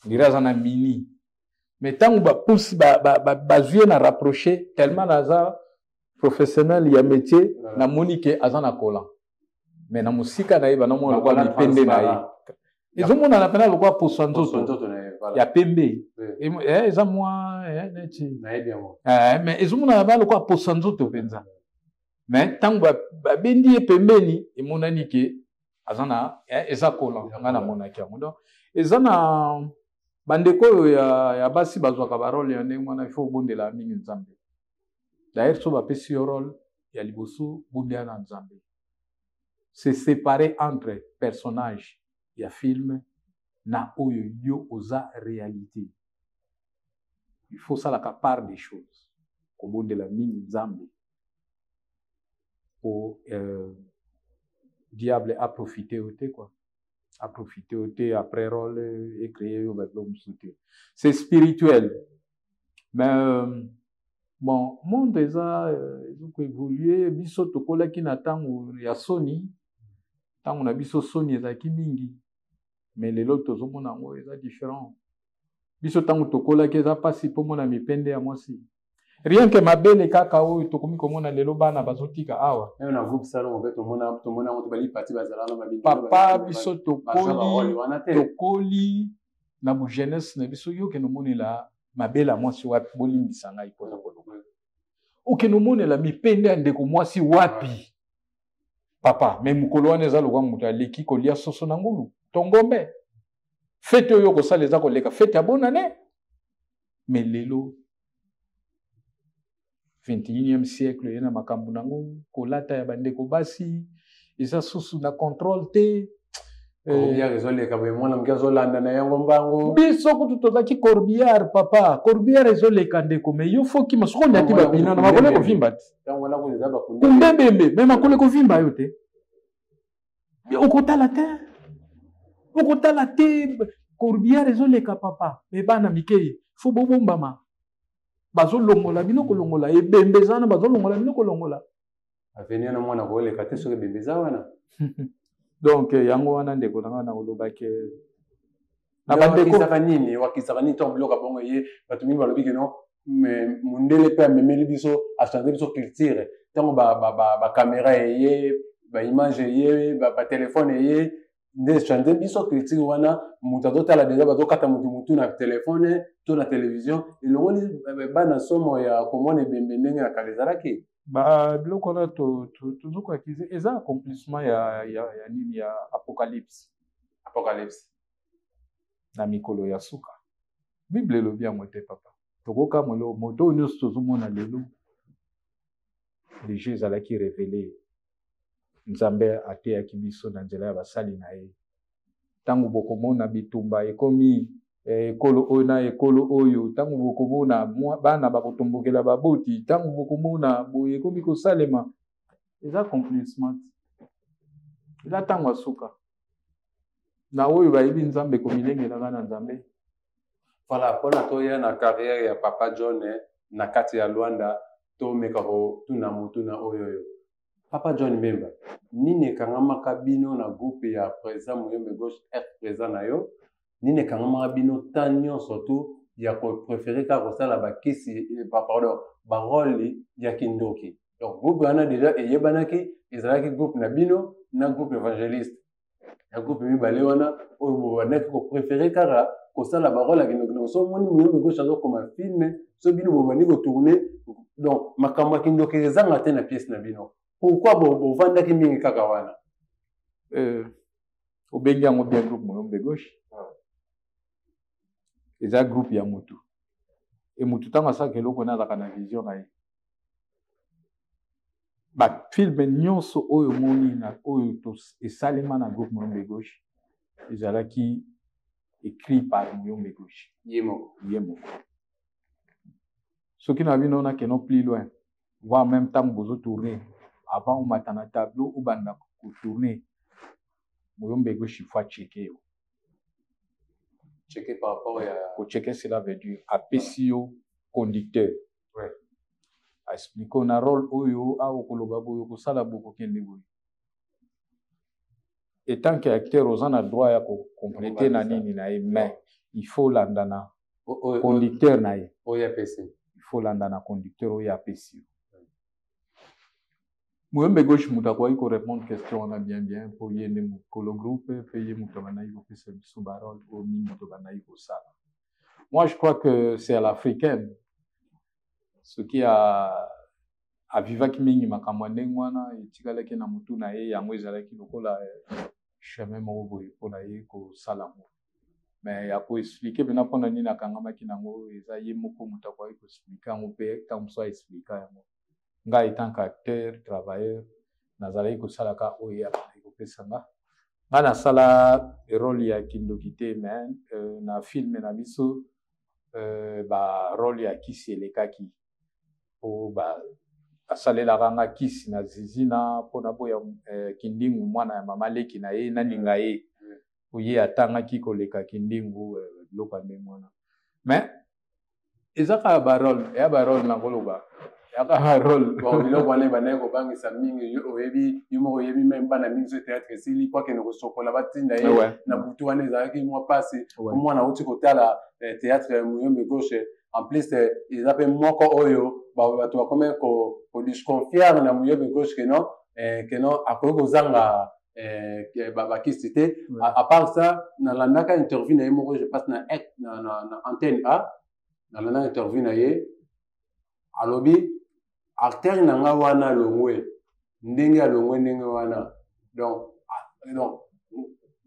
ndire aza na mini, mais ntango bapusi, bazwi ye na rapproché, tellement naza professionnel ya métier, namoni ke aza na collant, mais na mosika na ye banamona lokola mipende na ye ezomonana mpena lokola poso ya nzoto ya pembe, eza mwa neti, mais ezomonana ba lokola poso ya nzoto mpenza. Mais ntango babendi ye pembeni, emonani ke aza na, eza collant. Nga namonaki yango. Donc eza na bandeko oyo ya basi bazwaka barôle ya ndenge wana, il faut obondela mingi Nzambe. D'ailleurs, so bapesi yo rôle ya liboso, bondela na Nzambe, se séparer entre personnage ya film na oyo yo oza réalité. Il faut osalaka part des choses, kobondela mingi Nzambe po diable aprofite yo te, quoi, aprofite yo te après rôle ecréer yo babiloko mosusu te. C'est spirituel, mais bon, monde eza ezokoévoluer. Biso tokolaki na ntango ya soni. Ntango na biso soni ezalaki mingi, mais lelo tozomona yango eza différent. Biso ntango tokolaki eza mpasi mpo mona mipende ya mwasi, rien que mabele kaka oyo tokomi komona lelo bana bazotika awa.
Même na groupe salongo mpe tomona, tomona yango, tobali pati bazala na babini.
Papa, biso
baza barole
tokoli
wana te.
Tokoli na bojeunesse na biso, yo okende omonela mabele ya mwasi wapi? Bolimbisa ngai mpona koloba. Okende omonela mipende ya ndeko mwasi wapi, papa? Mais mokolo wana eza lokwa moto aleki kolia soso na ngulu to ngombe. Fête oyo okosala eza koleka fête ya bonane. Mais lelo 21e siècle ye na makambo nango, kolata ya bandeko basi eza susu na contrôle te.
Corbillard ezoleka boye, mwana moke azolanda na yango mbangu.
Biso kutu tozalaki corbillard, papa. Corbillard ezoleka, ndeko, mais yo faut kima. Soki onyati babino na makolo ekovimba te.
Ntango wana kutu eza bakunde.
Kundebembe, mais makolo ekovimba yo te. Okotala te, okotala te. Corbillard ezoleka, papa, mais bana mike faut bobombama. Bazolongola bino kolongola ebembe eza wana, bazolongola bino kolongola.
Avenir na mwana koleka te soki ebembe eza wana.
Donc yango wana, ndeko na ngai, na kolobaki na bandeko.
Wakisaka nini? Wakisaka nini ntango biloko ya bongo ye? Bato mingi balobi que non, mondele mpe amemeli biso, achange biso culture. Ntango bacaméra eye, baimage eye, batelefone eye, nde change biso culture wana. Moto azotala déjà, bazokata motu motu na telefone to na télévision, elongoli bana somo ya komona ebembe ndenge ya kala ezalaki.
Biloko wana tozokoakize eza accomplissement ya nini, ya Apocalypse.
Apocalypse.
Na mikolo ya suka, Bible elobi yango te, papa. Tokokamwa eloko moto oyo nyonso tozomona lelo, déjà ezalaki révélé. Nzambe ateyaki biso na nzela ya basali na ye: ntango bokomona bitumba ekomi ekolo oyo na ekolo oyo, ntango bokomona bana bakotombokela baboti, ntango bokomona boye ekomi kosalema, eza accomplissement, eza ntango ya suka. Na oyo bayebi Nzambe komilengelaka na Nzambe.
Voilà, mpona toya na carrière ya papa John na kati ya Lwanda, tomeka kotuna motuna oyo oyo: papa John Mbemba, nini ekangamaka bino na groupe ya président Muyombe Gauche, ex président na yo? Nini ekangamaka bino ta nyonso tu ya kopréféré kaka kosala bakisi, pardon, barole ya kindoki? Donc groupe wana déjà eyebanaki, ezalaki groupe na bino na groupe évangéliste. Ya groupe mibale wana oyo bobandaki kopréféré kaka kosala barole ya kindoki. Donc so omoni Muyombe Gauche azokoma film, so bino bobandi kotourne, donc makambo ya kindoki ezanga te na pièce na bino. Pourquoi bovandaki mingi kaka wana?
Obengi yango bien, groupe Moyombe Gauche eza groupe ya mutu e mutu. Ntango asalaka eloko wana, azalaka na vision na ye. Bafilme nyonso oyo omoni na oyo esalema na groupe Moyombe Gauche ezalaki écrit par Moyombe Gauche.
Ye moko?
Ye moko. Soki na bino nakeno plus loin, voire même ntango bozotourne, avant omata na tableau, obanda kotourne, Moyombe Gauche faut achecker yo.
Checker par rapport ya?
Kochecker, cela veut dire apesi yo conducteur, aexplique na rôle oyo awa okoloba boye, okosala boye, okokende boye. En tant que acteur, oza na droit ya kocompléter na nini na ye, mais il faut landa na conducteur na ye.
Oyo apesi.
Il faut landa na conducteur oyo apesi yo. Moyombe Gauche moto akoki korépondre question wana bien bien, mpo ye nde mokolo groupe, mpe ye moto abandaki kopesa biso barole oyo mingi tobandaki kosala. Moi, je crois que c'est à l'africaine. Soki avivaki mingi makambo ya ndenge wana, etikalaki na motu na ye, yango ezalaki lokola chemin moko boye mpona ye kosala yango. Mais ya koexpliquer mpena mpona nini akangamaki nango, eza ye moko moto akoki koexpliquer yango, mpe ntango mosusu aexplika yango. Ngai, en tant qu'acteur travailleur, nazalaki kosalaka oyo abandaki kopesa nga. Ngai nasala rôle ya kindoki te, mais na film na biso barole ya kisi elekaki, po basalelaka nga kisi na zizina mpona boya Kindingu, mwana ya mama leki na ye, nalinga ye po ye atangaki koleka Kindingu. Biloko ya ndenge wana, mais eza kaka barole, eya barole. Nakoloba Yaka ba role.
Bon, biloko wana ebandaki kobangisa mingi. Yo oyebi, yo moko oyebi, meme bana mingi so théâtre esili po akende kosokola, batinda ye na butu wana, ezalaki mwa mpasi. Mwana auti kotala théâtre ya Muyombe Gauche, en plus eza mpe moko oyo bato bakomi kodisconfier na Muyombe Gauche ke non akoki kozanga bakisi te. À part ça, nalandaka interview na ye moko, je passe na Antenne A, nalandaka interview na ye, alobi acteur na nga wana alongwe ndenge alongwe ndenge wana, donc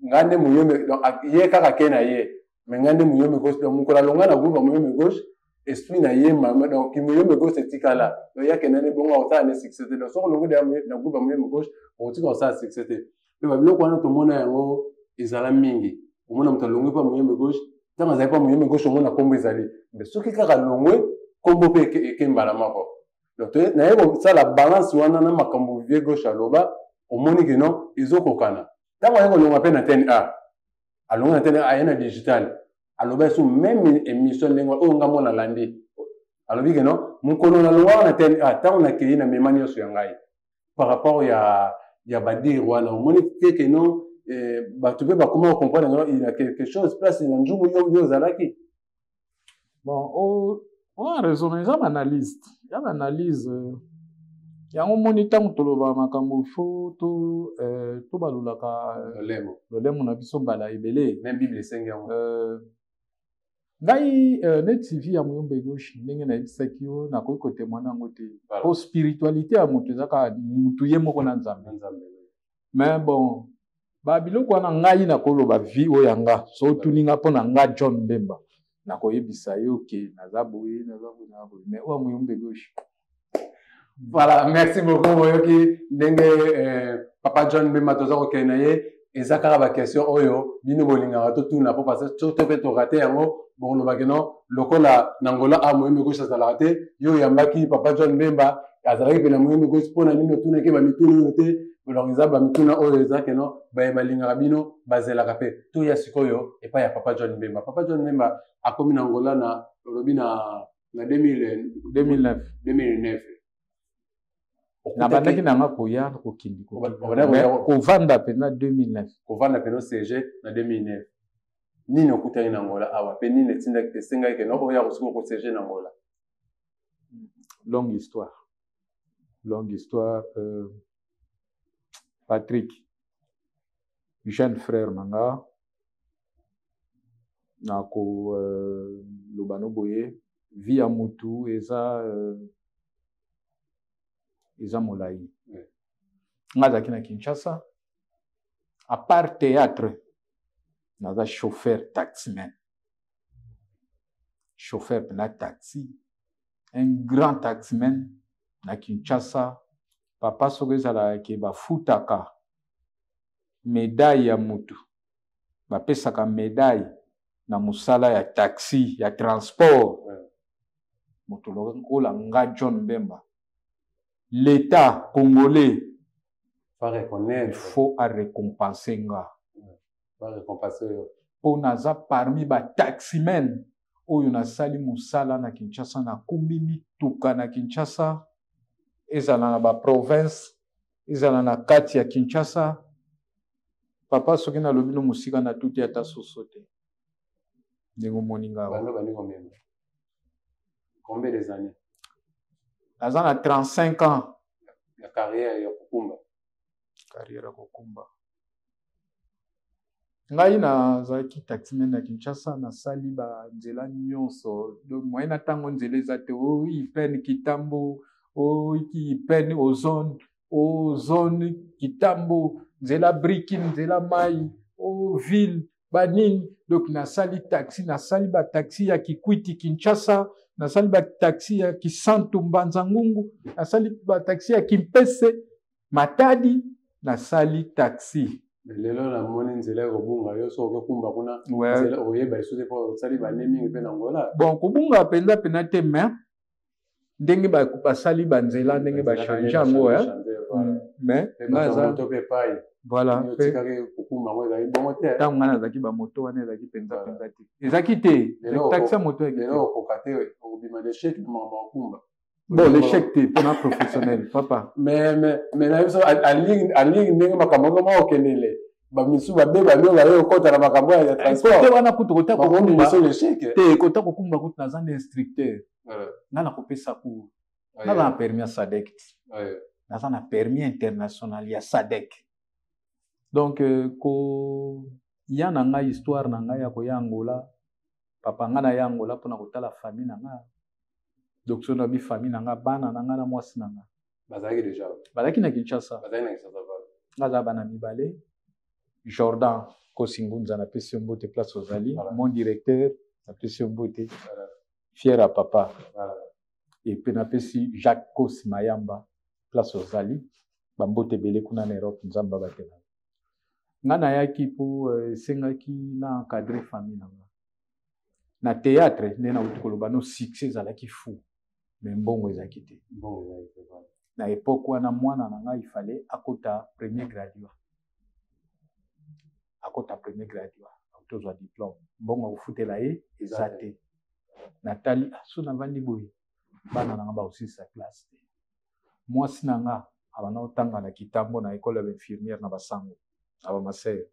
nga nde Muyombe. Donc ye kaka ke na ye, mais nga nde Muyombe Gauche. Donc mokolo alongwa na groupe ya Muyombe Gauche, esprit na ye mama, donc Muyombe Gauche etikala. Donc ye akenda nde bongo, akosala ne succès te. Donc soki olongwe deya na groupe ya Muyombe Gauche, okotika kosala succès te. Mpe babiloko wana tomona yango ezala mingi. Omona moto alongwe mpa Muyombe Gauche, ntango azali mpa Muyombe Gauche, omona nkombo ezali, mais soki kaka alongwe, nkombo mpe eke mbala moko. Donc naye kosala balance wana na makambo vieux Gauche aloba, omoni ke non, ezokokana. Ntango aye kolongwa mpe na Antenne A, alongwa na Antenne A, aye na digital, aloba esu même émission ndenge oyo nga mona alandi, alobi ke non, mokolo nalongwaka na Antenne A, ntango nakei na mema nyonso ya ngai par rapport ya badire wana, omoni te ke non, bato mpe bakoma kocomprendre non, il y a quelque chose place na nzungu yo ozalaki.
Bon, oa raison, eza baanalyse, eza baanalyse yango. Omoni, ntango tolobaka makambo, fo tobalolaka
lolemo.
Lolemo na biso mbala ebele.
Même Bible esengi yango.
Ngai neti vie ya Muyombe Gauche, ndenge nayebisaki yo, nakoki kotémoigner yango te, po spiritualité ya moto eza kaka motu ye moko na Nzambe. Mais bon, babiloko wana, ngai nakoloba vie oyo ya nga. So otuni nga mpo na nga John Mbemba, nakoyebisa yo ke naza boye, naza boye, naza boye, mais oyo Muyombe Gauche.
Voilà, merci beaucoup. Boyoki ndenge papa John Mbemba toza kokende na ye. Eza kaka baquestion oyo bino bolingaka totuna, po parce to mpe torater yango, bokolobaki non, lokola na Ngola a Muyombe Gauche azalaka te, yo oyambaki papa John Mbemba, azalaki mpe na Muyombe Gauche, mpo na nini otunaki bamituna oyo te? Donc eza bamituna oyo eza ke non, baye balingaka bino bazelaka mpe. Toya sikoyo epai ya papa John Mbemba. Papa John Mbemba akomi na Ngola na, olobi na 2000?
2009.
2009.
Nabandaki nanga koya, kokindi, kovanda mpenza 2009.
Kovanda mpenza cg na 2009. Nini okutani na Ngola awa, mpe nini etindaki, esengaki ke no oya kosikoyo kosiéger na Ngola?
Longue histoire, longue histoire. Patrick, jeune frère na nga, nakoloba no boye, vie ya mutu eza molai. Nga azalaki na Kinshasa, à part théâtre, naza chauffeur taximan, chauffeur mpena taxi, un grand taximan na Kinshasa. Papa, soki ezalaka ke bafutaka médaille ya mutu, bapesaka médaille na mosala ya taxi, ya transport, moto lokola nga John Mbemba, l'État congolais
va reconnaître.
Faut arécompenser nga.
Va récompenser yo.
Mpo naza parmi bataximen oyo nasali mosala na Kinshasa, nakumbi mituka na Kinshasa, ezala na baprovince, ezala na kati ya Kinshasa. Papa, soki nalobi no mosika, natuti ata soso te, ndenge omoni nga awa.
Bando bandi komema combien des années?
Naza na 35 ans.
Ya carrière ya kokumba.
Carrière ya kokumba. Ngai nazalaki taximan na Kinshasa, nasali banzela nyonso. Donc moyen na ntango nzela eza te, o Ipene Kitambo, o Ipene Ozone, o Zone Kitambo, nzela Brikin, nzela mai, o ville, banini. Donc nasali taxi, nasali bataxi ya Kikwiti Kinshasa, nasali bataxi ya Kisantu Mbanza Ngungu, nasali bataxi ya Kimpese Matadi, nasali taxi.
Lelo namoni nzela ya kobunga yo, soki okokumba kuna nzela oyeba lisusu te, mpo osali bane mingi mpe na Ngola.
Bon, kobunga mpenza mpena te, mais ndenge basali banzela, ndenge bachanger yango, mais
nga aza moto mpe epai
voilà.
Otikaki kokumba yango, ezalaki bongo te.
Ntango ngai nazalaki, bamoto wana ezalaki mpenza mpenza te, ezalaki te taxi ya moto.
Lelo okoka te, okobima d'échec na makambo ya kokumba.
Bon, l'échec te mpona professionnel, papa.
Mais na biso alingi ndenge makambo yango ma okendele, bamisu babeba nde baye okota na makambo ya transport.
Te, wana kutu kota
kokumba l'échec
te. Kota kokumba kutu naza nde instructeur, nga nakopesa cours, naza na permis ya SADC, naza na permis international ya SADC. Donc koya na ngai, histoire na ngai ya koya Angola, papa, ngai na ya Angola mpona kotala famille na ngai. Donc so nabi famille na ngai, bana na ngai na mwasi na ngai.
Bazalaki déjà?
Bazalaki na Kinshasa.
Bazalaki na Kinshasa.
Nga aza bana mibale. Jordan Kosingunza, napesi yo mbote place ozali. Mon directeur, napesi yo mbote, fier ya papa. Epe napesi Jacques Kosi Mayamba, place ozali, bambote ebele kuna na Europe, Nzambe abatela. Nga nayaki mpo esengaki na encadre famille na nga. Na théâtre nde nauti koloba no, succès ezalaki fou, mais mbongo ezalaki te na époque wana. Mwana na ngai ifale akota premier graduat, akota premier graduat, tozwa diplôme, mbongo akofutela ye eza te. Natali so navandi boye, bana na nga bakosilisa classe te. Mwasi na nga abanda kotanga na Kitambo na école ya bainfirmière na basango na bamasere.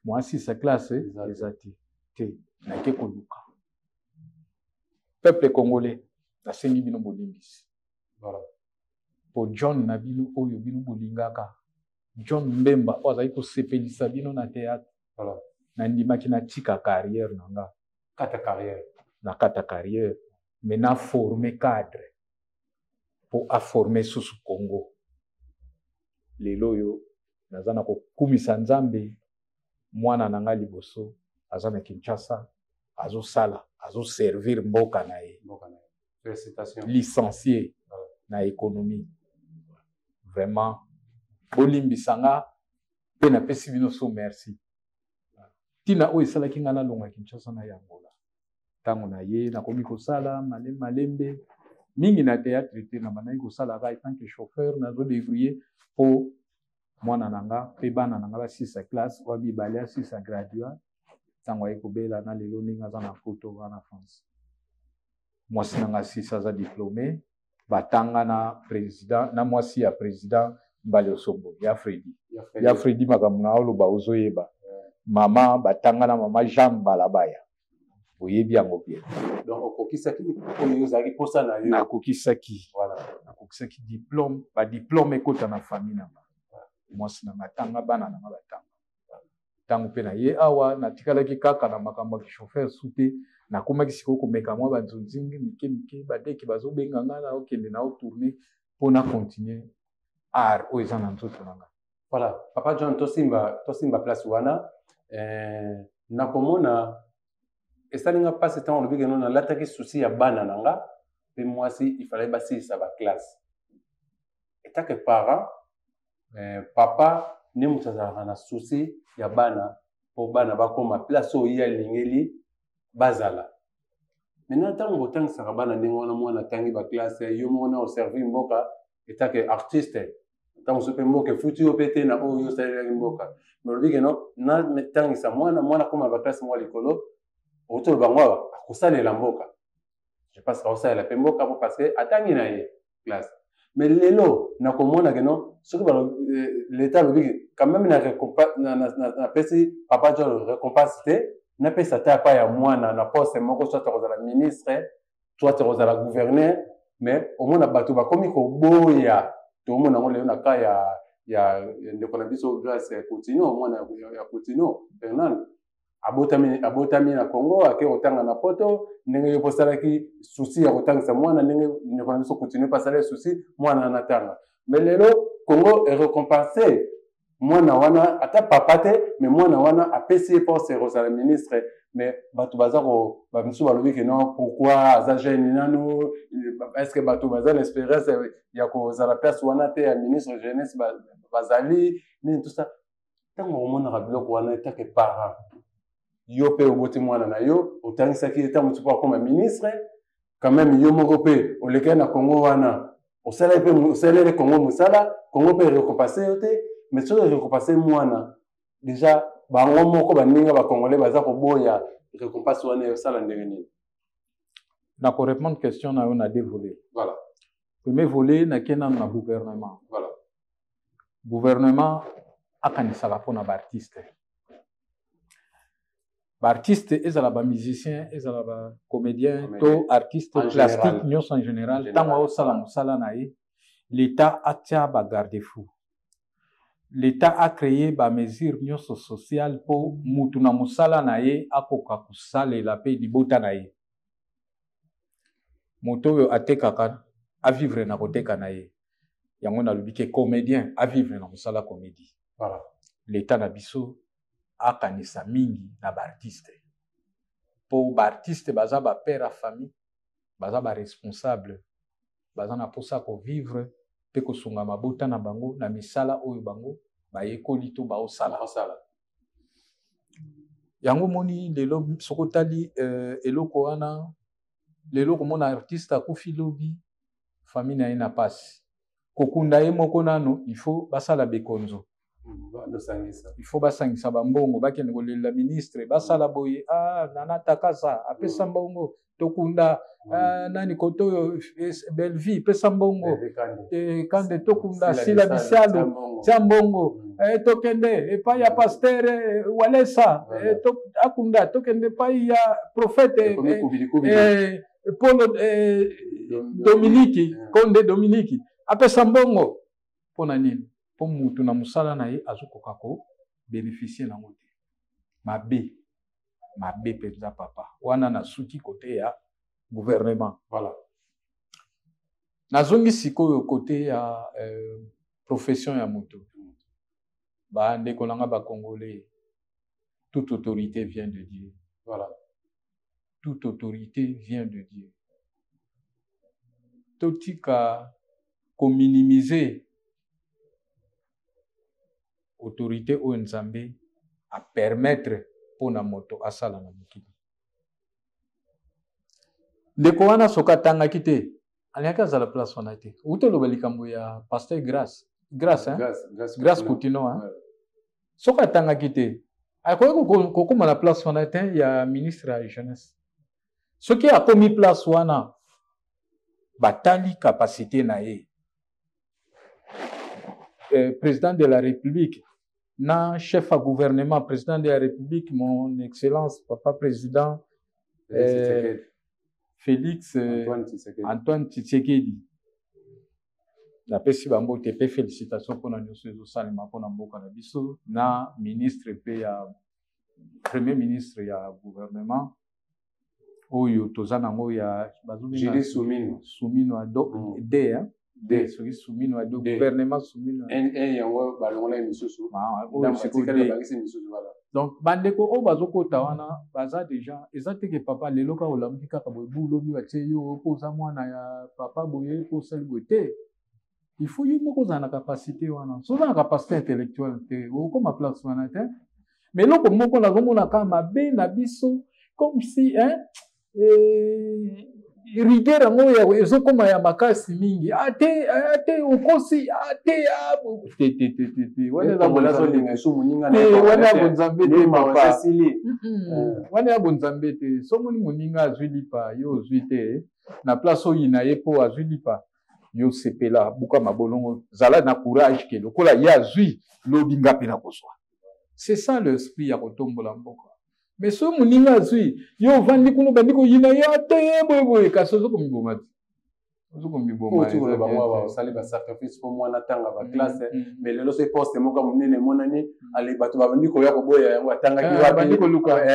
Mwasi sa classe eza te te. Nake koluka peuple congolais, nasengi bino bolimbisi po John na bino oyo bino bolingaka, John Mbemba oyo azali kosepelisa bino na théâtre, nandimaki natika carrière na nga.
Kata carrière.
Na kata carrière, mais na forme cadre mpo aforme susu Congo. Lelo oyo naza na kokumisa Nzambe, mwana na ngai liboso aza na Kinshasa, azosala, azoservir mboka na ye. Licencié na économie. Vraiment bolimbisa nga mpe napesi bino so merci. Ntina oyo esalaki ngai nalonga Kinshasa na yangola, ntango na ye nakomi kosala malembe malembe mingi na théâtre te, na bandaki kosalaka en tant que chauffeur, nazodébrouiller mpo mwana na nga mpe bana na nga basisa classe, oyo mibale asisa graduat. Ntango aye kobela na lelo ndenge aza na poto wana France, mwasi na nga asisa, aza diplômé, batanga na président na mwasi ya président Mbali Osombo ya Fredi, ya Fredi. Makambo na oloba ozoyeba, mama batanga na mama Jean Balabaya, oyebi yango bien.
Donc okokisaki oyo ozalaki mposa na yo.
Nakokisaki, nakokisaki diplôme, badiplôme ekota na famille na nga. Mwasi na nga tanga, bana na nga batanga. Ntango mpe na ye awa, natikalaki kaka na makambo ya kichauffeur su te. Nakomaki sikoyo komeka mwa banzonzingi mike mike, badeki bazobenga nga, naokende naotourne mpo na continue art oyo eza na nzoto na nga.
Voilà, papa John, tosimba, tosimba place wana. Nakomona esali nga mpasi ntango olobi keno nalataki souci ya bana na nga mpe mwasi, ifalaki basilisa baklasse. Etake parent, papa nde moto azalaka na souci ya bana mpo bana bakóma place oyo ye alingeli bazala. Maintenant, ntango botangisaka bana ndenge wana, mwana atangi baklasse, yo moko na oservi mboka etake artiste, ntango mosusu mpe mboka efuti yo mpe te na oyo yo osalelaki mboka, mais olobi keno natangisa mwana, mwana akóma baklasse moko likolo, outi oloba ngo awa akosalela mboka. Je pense akosalela mpe mboka po parce que atangi na ye classe. Mais lelo nakomona keno soki l'État alobi quand même napesi papa John récompense te, napesa ata apa ya mwana na poste moko, soit akozala ministre, soit akozala gouverneur, mais omona bato bakomi koboya. Tomona yango lelo na ka ya ndeko na biso Grace Coutinho, mwana ya Coutinho Fernand. Abotami na Congo, ake kotanga na poto. Ndenge yo mpo osalaki souci ya kotangisa mwana, ndenge ndeko na biso Coutinho mpe asalaki souci mwana wana atanga, mais lelo Congo erécompense mwana wana, ata papa te, mais mwana wana apesi ye poste kozala ministre. Mais bato baza ko bamisusu balobi ke non, pourquoi aza jeune nanu? Est ce que bato baza na expérience ya kozala place wana te ya ministre jeunesse bazali nini, tout ça? Ntango omonaka biloko wana etake parent, yo mpe oboti mwana na yo, otangisaki ye, ntango mosusu mpo akóma ministre, quand même yo moko mpe olekaki na Congo wana, osalaki mpe, osaleli Congo mosala, Congo mpe récompense yo te. Mais soki récompense mwana déjà, bango moko baninga bacongolais baza koboya récompense wana, esala ndenge nini?
Nakorépondre question na yo na deux volets.
Voilà.
Premier volet, nakei nanu na gouvernement.
Voilà.
Gouvernement akanisaka mpona baartiste. Baartiste, ezala bamusicien, ezala bacomédien to artiste
En
plastique
général.
nyonso en général,
En
ntango
général.
aosala mosala na ye, l'État atia bagarde-fou, l'État a créé bamesure nyonso sociale mpo mutu na mosala na ye akoka kosalela mpe libota na ye. Moto oyo atekaka avivre na koteka na ye. Yango nalobi ke comédien avivre na mosala comédie.
Voilà.
L'État na biso akanisa mingi na baartiste, mpo baartiste baza bapère ya famille, baza baresponsable, baza na mposa kovivre mpe kosunga mabota na bango na misala oyo bango bayekoli to baosala.
Osala.
Yango moni lelo soki otali eloko wana, lelo komona artiste akufi lobi, famille na ye na pasi kokunda ye moko nano, il faut basala bekonzo.
Basangisa.
Il faut basangisa bambongo, bakende kolela ministre, basala boye, ah, nana takasa apesa mbongo tokunda, ah, nani kote oyo, Bellevie pesa mbongo, kande tokunda, Sila Bisalo tia mbongo, tokende epai ya pasteur Walesa, akunda, tokende epai ya prophète Polo Dominiki Konde Dominiki apesa mbongo. Mpo na nini? Mpo mutu na mosala na ye azokoka kobénéficier nango te. Mabe, mabe mpenza, papa. Wana nasuki kote ya gouvernement.
Voilà.
Nazongi sikoyo kote ya profession ya moto. Bandeko na nga bacongolais, toute autorité vient de Dieu.
Voilà.
Toute autorité vient de Dieu. Totika kominimiser autorité oyo Nzambe apermettre mpona moto asala na mokili. Ndeko wana soki atangaki te, alingaki azala place wana te. Outi oloba likambo ya pasteur Grâce, Grâce, hein?
Grâce, Grâce.
Grâce Kutino, hein? Soki atangaki te, akoki kokóma na place wana te ya ministre ya jeunesse. Soki akomi place wana, batali capacité na ye. Président de la République na chef à gouvernement, président de la République, mon excellence papa président Félix
Antoine Tshisekedi.
Antoine Tshisekedi, napesi bango te mpe félicitation mpona nyonso ezosalema mpona mboka na biso, na ministre mpe ya premier ministre ya gouvernement oyo toza nango ya bazobenga
Julie Suminwa.
Suminwa do, D, hein?
D.
Soki Suminwa do.
D.
Gouvernement Suminwa.
Un yango balongola ye misusu.
Ah, oyo
Ndambo
sikoyo
atikali
D.
babakisi misusu, voilà.
Donc bandeko oyo bazokota wana baza déjà, eza te ke papa lelo kaka olamuki kaka boye, bu lobi batie yo mpo oza mwana ya papa boye, mpo osali boye te. Il faut yo moko ozala na capacité wana. So oza na capacité intellectuelle te, okokoma place wana te. Mais eloko moko nazomona kaka mabe na biso, comme si, hein, rigueur yango ezokóma ya makasi mingi. Ah te, ah te, okosi, ah te, ah te te te te te. Wana eza
Congolais
bonzambe.
azolinga esu moninga na
Te,
ye
wana ya
Congolais te.
bonzambe te,
Mawa
papa.
esili.
Wana ya bonzambe te. Somoni moninga azwi lipa, yo ozwi te, na place oyo na ye mpo azwi lipa, yo sepela, buka mabolongo, zala na courage ke lokola ye azwi, lobi nga mpe nakozwa. C'est ça l'esprit ya kotombola mboka. Mais soki moninga azwi, yo ovandi kuna, obandi koyina ye ate ye boyeboye, kasi ozokomiboma te, ozokomiboma.
Oti koloba
eza
mwa
bien te.
osali basacrifice mpo mwana atanga baklasse, mais lelo soki poste moko ya monene emonani, ale bato babandi koya koboya yango, atangaki
Eh,
wapi?
bandi koluka.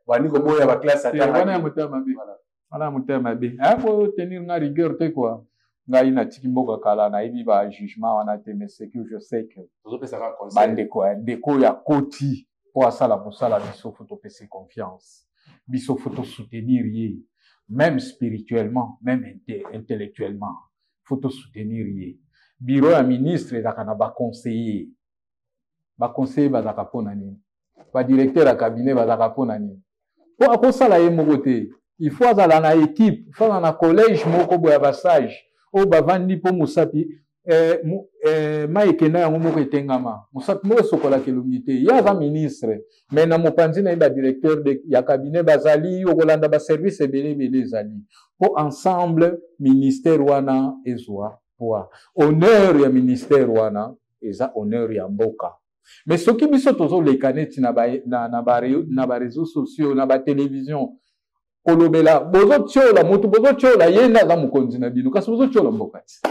Bandi koboya baklasse
Te, wana ya
atangaki.
motema mabe.
Voilà.
Wana ya motema mabe. Aya tenir nga rigueur te quoi. Ngai natiki mboka kala, nayebi ba jugement wana te, mais ce que je sais que
Tozopesa kaka conseil.
bandeko ya ndeko oyo akoti mpo asala mosala, biso faut topesa confiance, biso faut tosoutenir ye, même spirituellement, même intellectuellement, faut tosoutenir ye. Bureau ya ministre ezalaka na baconseiller. Baconseiller bazalaka mpona nini? Badirecteur ya cabinet bazalaka mpona nini? Mpo akosala ye moko te, il faut azala na équipe, il faut azala na collège moko boye ya basage oyo bavandi mpo mosapi. Mai ekenda yango moko etengama, mosapi moko esokolaka elongi te. Ye aza ministre, mais na mopanzi na ye badirecteur ya cabinet bazali, okolanda baservice ebele ebele ezali mpo ensemble ministère wana ezwa poids. Honneur ya ministère wana eza honneur ya mboka. Mais soki biso tozoleka neti na bareseau sociaux, na batelevizio, kolobela, bozotiola motu, bozotiola ye nde aza mokonzi na bino, kasi bozotiola mboka ti.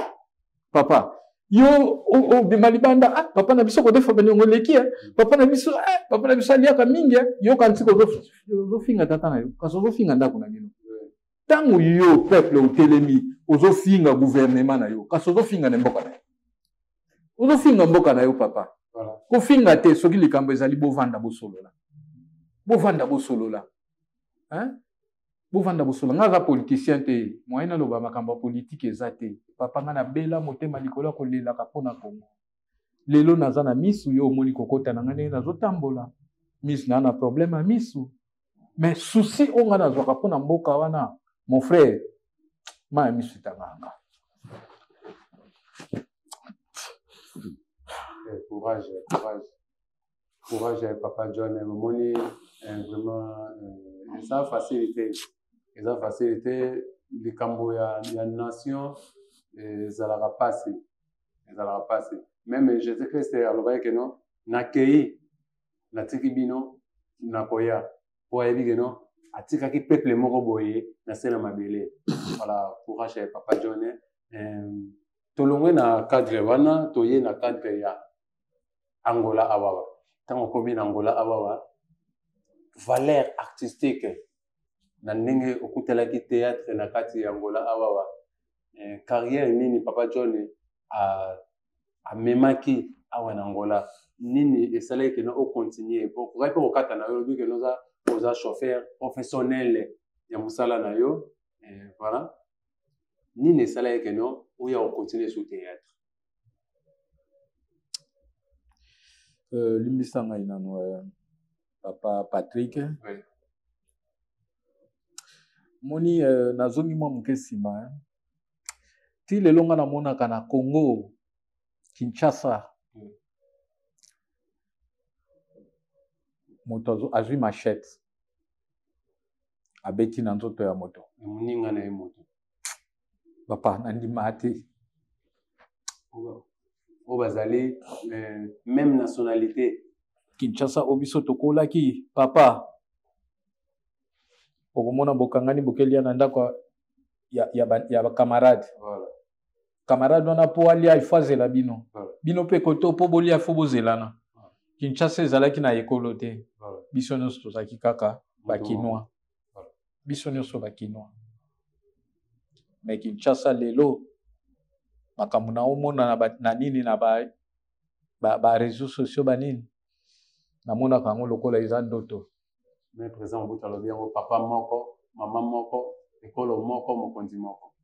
Papa, yo obima libanda, ah, papa na biso kodefa baniongo eleki, papa na biso, eh, papa na biso aliaka mingi, yoka ntika ozofinga tata na yo, kasi ozofinga ndako na bino. Ntango yo peuple otelemi, ozofinga gouvernement na yo, kasi ozofinga na mboka na yo. Ozofinga mboka na yo, papa. Kofinga te, soki likambo ezali, bovanda bosolola. Bovanda bosolola. Hein? Bovanda bosolola. Nga aza politicien te. Moyen naloba makambo ya politique eza te. Papa, nga nabela motema likolo ya kolelaka mpo na Congo. Lelo naza na misu, yo omoni kokota na nga ndenge nazotambola. Misu na problème ya misu. Mais souci oyo nga nazwaka mpo na mboka wana, mon frère, ma ya misu etangaka.
Courage, courage. Courage, papa John. Omoni vraiment eza facilité. Eza facilité likambo ya nation ezalaka pasi. Ezalaka pasi. Même Jésus-Christ alobaki ke non, nakei, natiki bino, nakoya. Po ayebi ke non, atikaki peuple moko boye na se na mabele. Voilà, courage papa John. Tolongwe na cadre wana, toye na cadre ya Angola awawa. Ntango okomi na Angola awawa, valeur artistique na ndenge okutelaki théâtre na kati ya Angola awawa, carrière nini papa John amemaki awa na Angola? Nini esalaki keno ocontinue? Okokaki mpe kokata na yo, olobi keno oza chauffeur professionnel ya mosala na yo. Voilà, nini esalaki keno oya ocontinue sur théâtre?
Limbisa ngai nano, papa Patrick.
Oui.
Moni, nazongi mwa moke nsima. Ti lelo nga namonaka na Congo Kinshasa, moto azwi machette, abeti na nzoto ya moto,
moninga na ye moto.
Papa, nandima te.
Oyo bazali même nationalité.
Kinshasa oyo biso tokolaki, papa, okomona bokangani, bokelia na ndako ya bacamarade.
Voilà.
Camarade wana, mpo alia, ifo azela bino.
Voilà.
Bino mpe koto, mpo bolia, ifo bozelana.
Voilà.
Kinshasa ezalaki na ekolo te.
Voilà.
Biso nyonso tozalaki kaka bakinois.
Voilà.
Biso nyonso bakinois. Mais Kinshasa lelo, makambo na omona na nini na ba réseaux sociaux, banini, namonaka yango lokola eza ndoto.
Mais président Mobutu alobi yango: papa moko, mama moko, ekolo moko, mokonzi moko.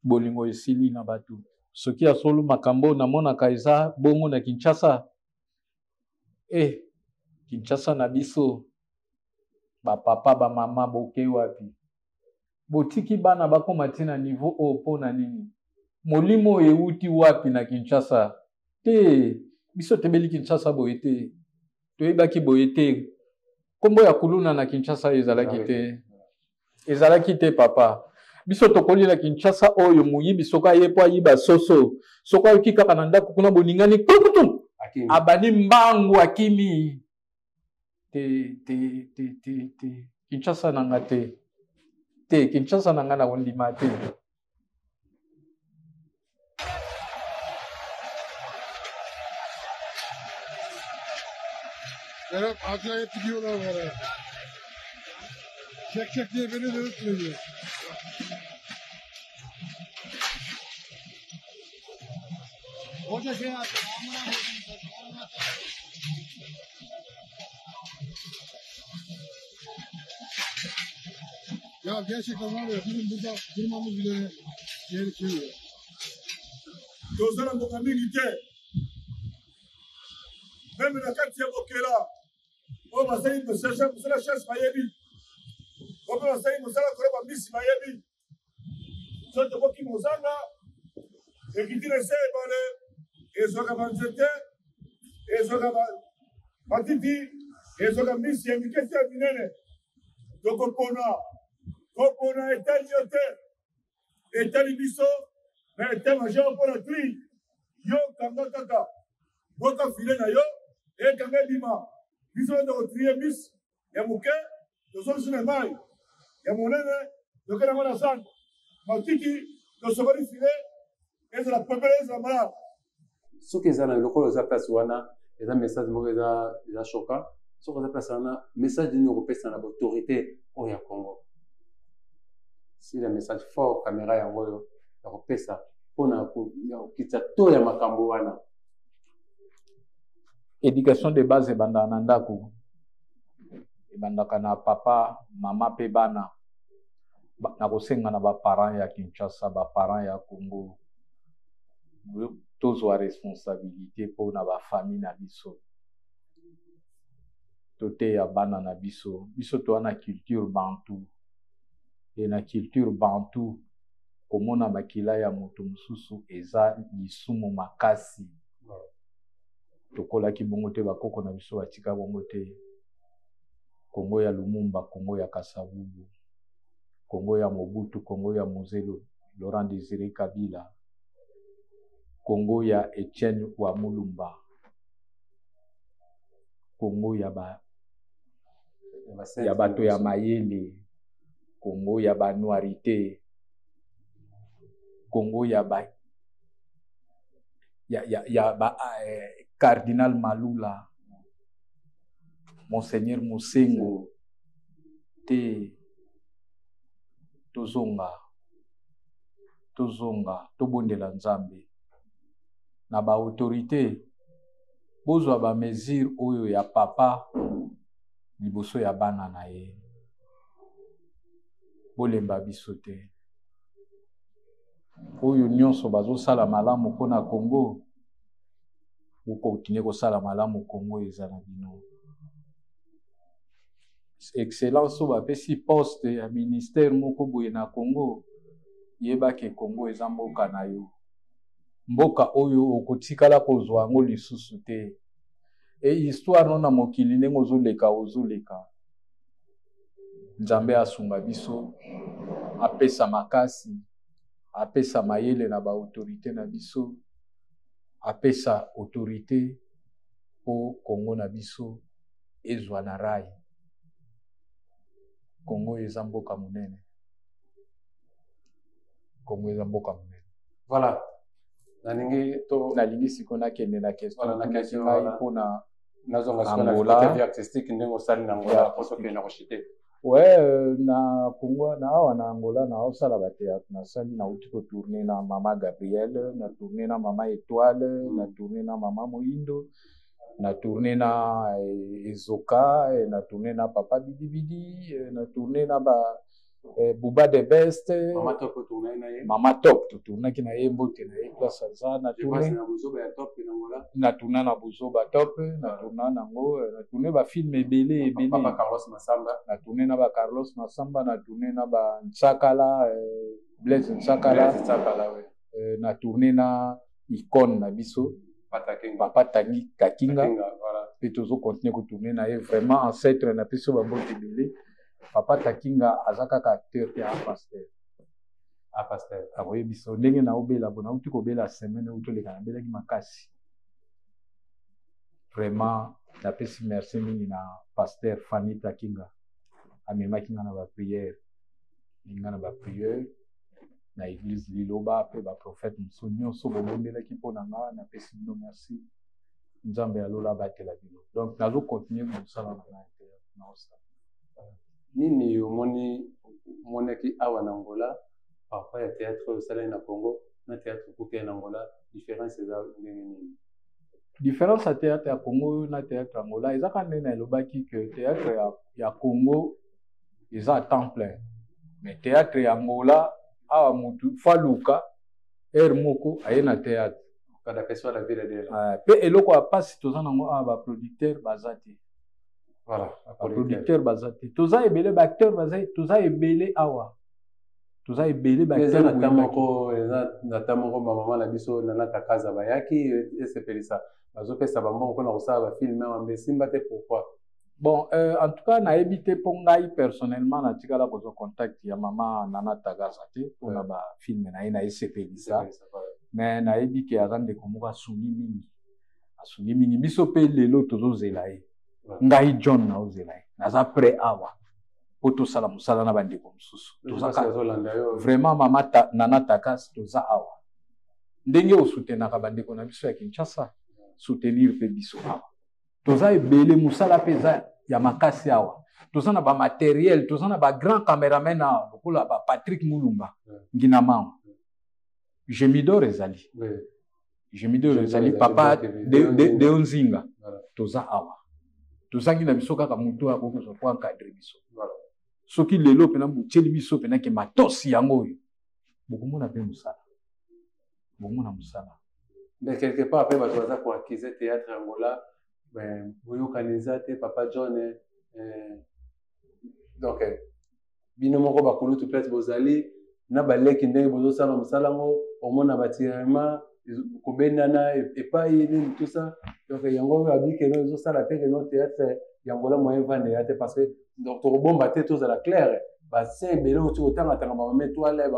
Bolingo esili na bato. Soki ya solo, makambo namonaka eza bongo na Kinshasa. Kinshasa na biso, bapapa, bamama, boke wapi? Botiki bana bakóma ntina niveau oyo mpo na nini? Molimo oyo ewuti wapi na Kinshasa? Te, biso tebeli Kinshasa boye te, toyebaki boye te. Nkombo ya kuluna na Kinshasa ezalaki te, ezalaki te, papa. Biso tokoli na Kinshasa oyo moyibi soki aye mpo ayiba soso, soki ayoki kaka na ndako kuna boningani, kukutu, abandi mbangu, akimi. Te, te, te, te, te, Kinshasa na nga te, te, Kinshasa na nga na kondima te.
Berat, acayip gidiyorlar var ha. Çek çek diye beni delirtmiyor. Hoca şey yaptı. Amına koydum. Ya gerçekten var ya, bizim burada durmamız bile gerekiyor.
Toza na mboka mingi te, même na kati ya bokela oyo basali mosala chasse bayebi, oyo mpe basali mosala koloba mbisi bayebi. So tokoki kozanga.
Ekiti na se ebale, ezwaka banzete, ezwaka matiti, ezwaka mbisi ya mike ti ya minene. Tokopona, kopona etali yo te, etali biso na etat major mpo na tri. Yo kanga kaka, bwaka filet na yo, ekanga ebima. Biso tokotrie mbisi ya moke tozongisi na mai ya monene tokende yango na zando matiti tosokoli file ezala pepele ezala malamu.
Soki eza na lokola oza place wana, eza message moko eza eza choquant. Soki oza place wana, message nini okopesa na baautorité oyo ya Congo? Si la message fort, caméra yango oyo ya kopesa mpona kokitisa to ya makambo wana.
Education de base ebandaka na ndako, ebandaka na papa, mama pe bana. Nakosenga na ba parents ya Kinshasa, ba parents ya Congo, tozwa responsabilité mpo na ba famille na biso, toteya bana na biso. Biso toza na culture bantu, e na culture bantu komona makila ya moto mosusu eza lisumu makasi. Tokolaki bongo te, bakoko na biso batika bongo te. Kongo ya Lumumba, Kongo ya Kasavubu, Kongo ya Mobutu, Kongo ya Mzee Laurent Désiré Kabila, Kongo ya Etienne wa Mulumba, Kongo ya ba ya bato ya mayele, Kongo ya ba noirité, Kongo ya ba ya, ya, ya ba Cardinal Malula, Monseigneur Mosengo. Te tozonga, tozonga, tobondela Nzambe na ba autorité, bozwa ba mesure oyo ya papa liboso ya bana na ye. Bolemba biso te. Oyo nyonso bazosala malamu mpona Congo, bokontinue kosala malamu. Congo eza na bino. Excellence oyo bapesi poste ya ministère moko boye na Congo, yebake Congo eza mboka na yo, mboka oyo okotikala kozwa yango lisusu te. E histoire no na mokili ndenge ozoleka ozoleka. Nzambe asunga biso, apesa makasi, apesa mayele na ba autorité na biso, apesa autorité po Congo na biso ezwa na rai. Congo eza mboka monene. Congo eza mboka monene.
Voilà. Nalingi to
nalingi siko nakende na question.
Voilà, na question
ngai
voilà.
Mpona
nazonga sikoyo na
Angola.
Côté vie artistique ndenge osali na Angola
Yeah.
po tokende na koshite.
Ouais, na Congo, na awa na Angola, na osala ba théâtre, nasali, nauti kotourne na Mama Gabrielle, na tourne na Mama Étoile, na tourne na Mama Moindo, na tourne na Ezoka, na tourne na Papa Bidibidi, na tourne na ba Bouba de Best,
Mama Top otourne na ye.
Mama Top totournaki na ye, mbote na ye place aza, na
Je pense
tourne
na buzoba ya Top na Angola.
Na tourna na Buzoba Top, na tourna nango, na tourne ba film ebele ebele.
Papa Carlos Masamba.
Na tourne na ba Carlos Masamba, na tourne na ba Nsakala, Blaise Nsakala.
Blaise Nsakala, oui.
Na tourne na icône na biso,
Papa Takinga.
Papa Tangi Takinga.
Takinga, voilà.
Pe tozo continuer ko tourner na ye, vraiment ancêtre na biso ba mbote ebele. Papa Takinga aza kaka acteur te, a pasteur.
A pasteur.
Akoyebisa ndenge na obela bo, nauti kobela semaine oyo toleka, nabelaki makasi. Vraiment napesi merci mingi na pasteur Fanny Takinga, amemaki nga na ba prière, nga na ba prière na église Liloba, pe ba prophète mosusu nyonso bobondelaki mpo na nga, napesi bino merci. Nzambe ya lola abatela bino. Donc nazo continuer mosala na ngai te, naosala.
Nini omoni omonaki awa na Angola par rapport ya théâtre oyo osalaki na Congo na théâtre okuti na Angola, différence eza ndenge nini?
Différence ya théâtre ya Congo na théâtre ya Angola eza kaka ndenge nalobaki que théâtre ya Congo eza à temps plein, mais théâtre ya Angola awa mutu faluka heure moko aye na théâtre.
Cada pessoa da vida dela.
Pe eloko ya pasi toza nango awa, ba producteur baza te.
Voilà,
ba producteur baza te. Toza ebele, ba acteur baza, toza ebele awa. Toza ebele.
Eza na ta moko, eza na ta moko, bamama na biso Nana Takaza bayaki esepelisa, bazopesa bambongo mpona kosala bafilm awa, mbe esimba te. Pourquoi?
Bon, en tout cas nayebi te, mpo ngai personnellement natikala kozwa contact ya mama Nana Tagaza te mpona bafilm na ye na esepelisa. Mais nayebi ke aza ndeko moko asungi mingi, asungi mingi biso. Mpe lelo tozozela ye. Ngai John naozela ye, naza prêt awa mpo tosala mosala na bandeko mosusu. Vraiment, mama Nana Takas, toza awa. Ndenge osoutenaka bandeko na biso ya Kinshasa, soutenir mpe biso awa. Toza ebele, mosala mpe eza ya makasi awa. Toza na bamatériel, toza na bagrand cameraman awa lokola baPatrick Mulumba, Ngina Mama, Gemidor ezali, Gemidor ezali, papa Deo Nzinga. Toza awa, tozangi na biso kaka motu oyo akoki kozwa po encadre biso. Soki lelo mpena botieli biso mpena ke matosi yango oyo, bokomona mpe mosala, bokomona mosala.
Mais quelque part mpe bato baza koaccuser théâtre Angola, boyokani eza te. Papa John, donc bino moko bakulutu place bozali na baleki, ndenge bozosala mosala yango, omona batirement, kobendana epai nini, tout ça. Donc yango oyo abikeno ezosala te keno théâtre yangola moyen vanda ya te, parce que donc tokobomba te, tozala clair, basin ebele oti kotangatanga, bamama étoile,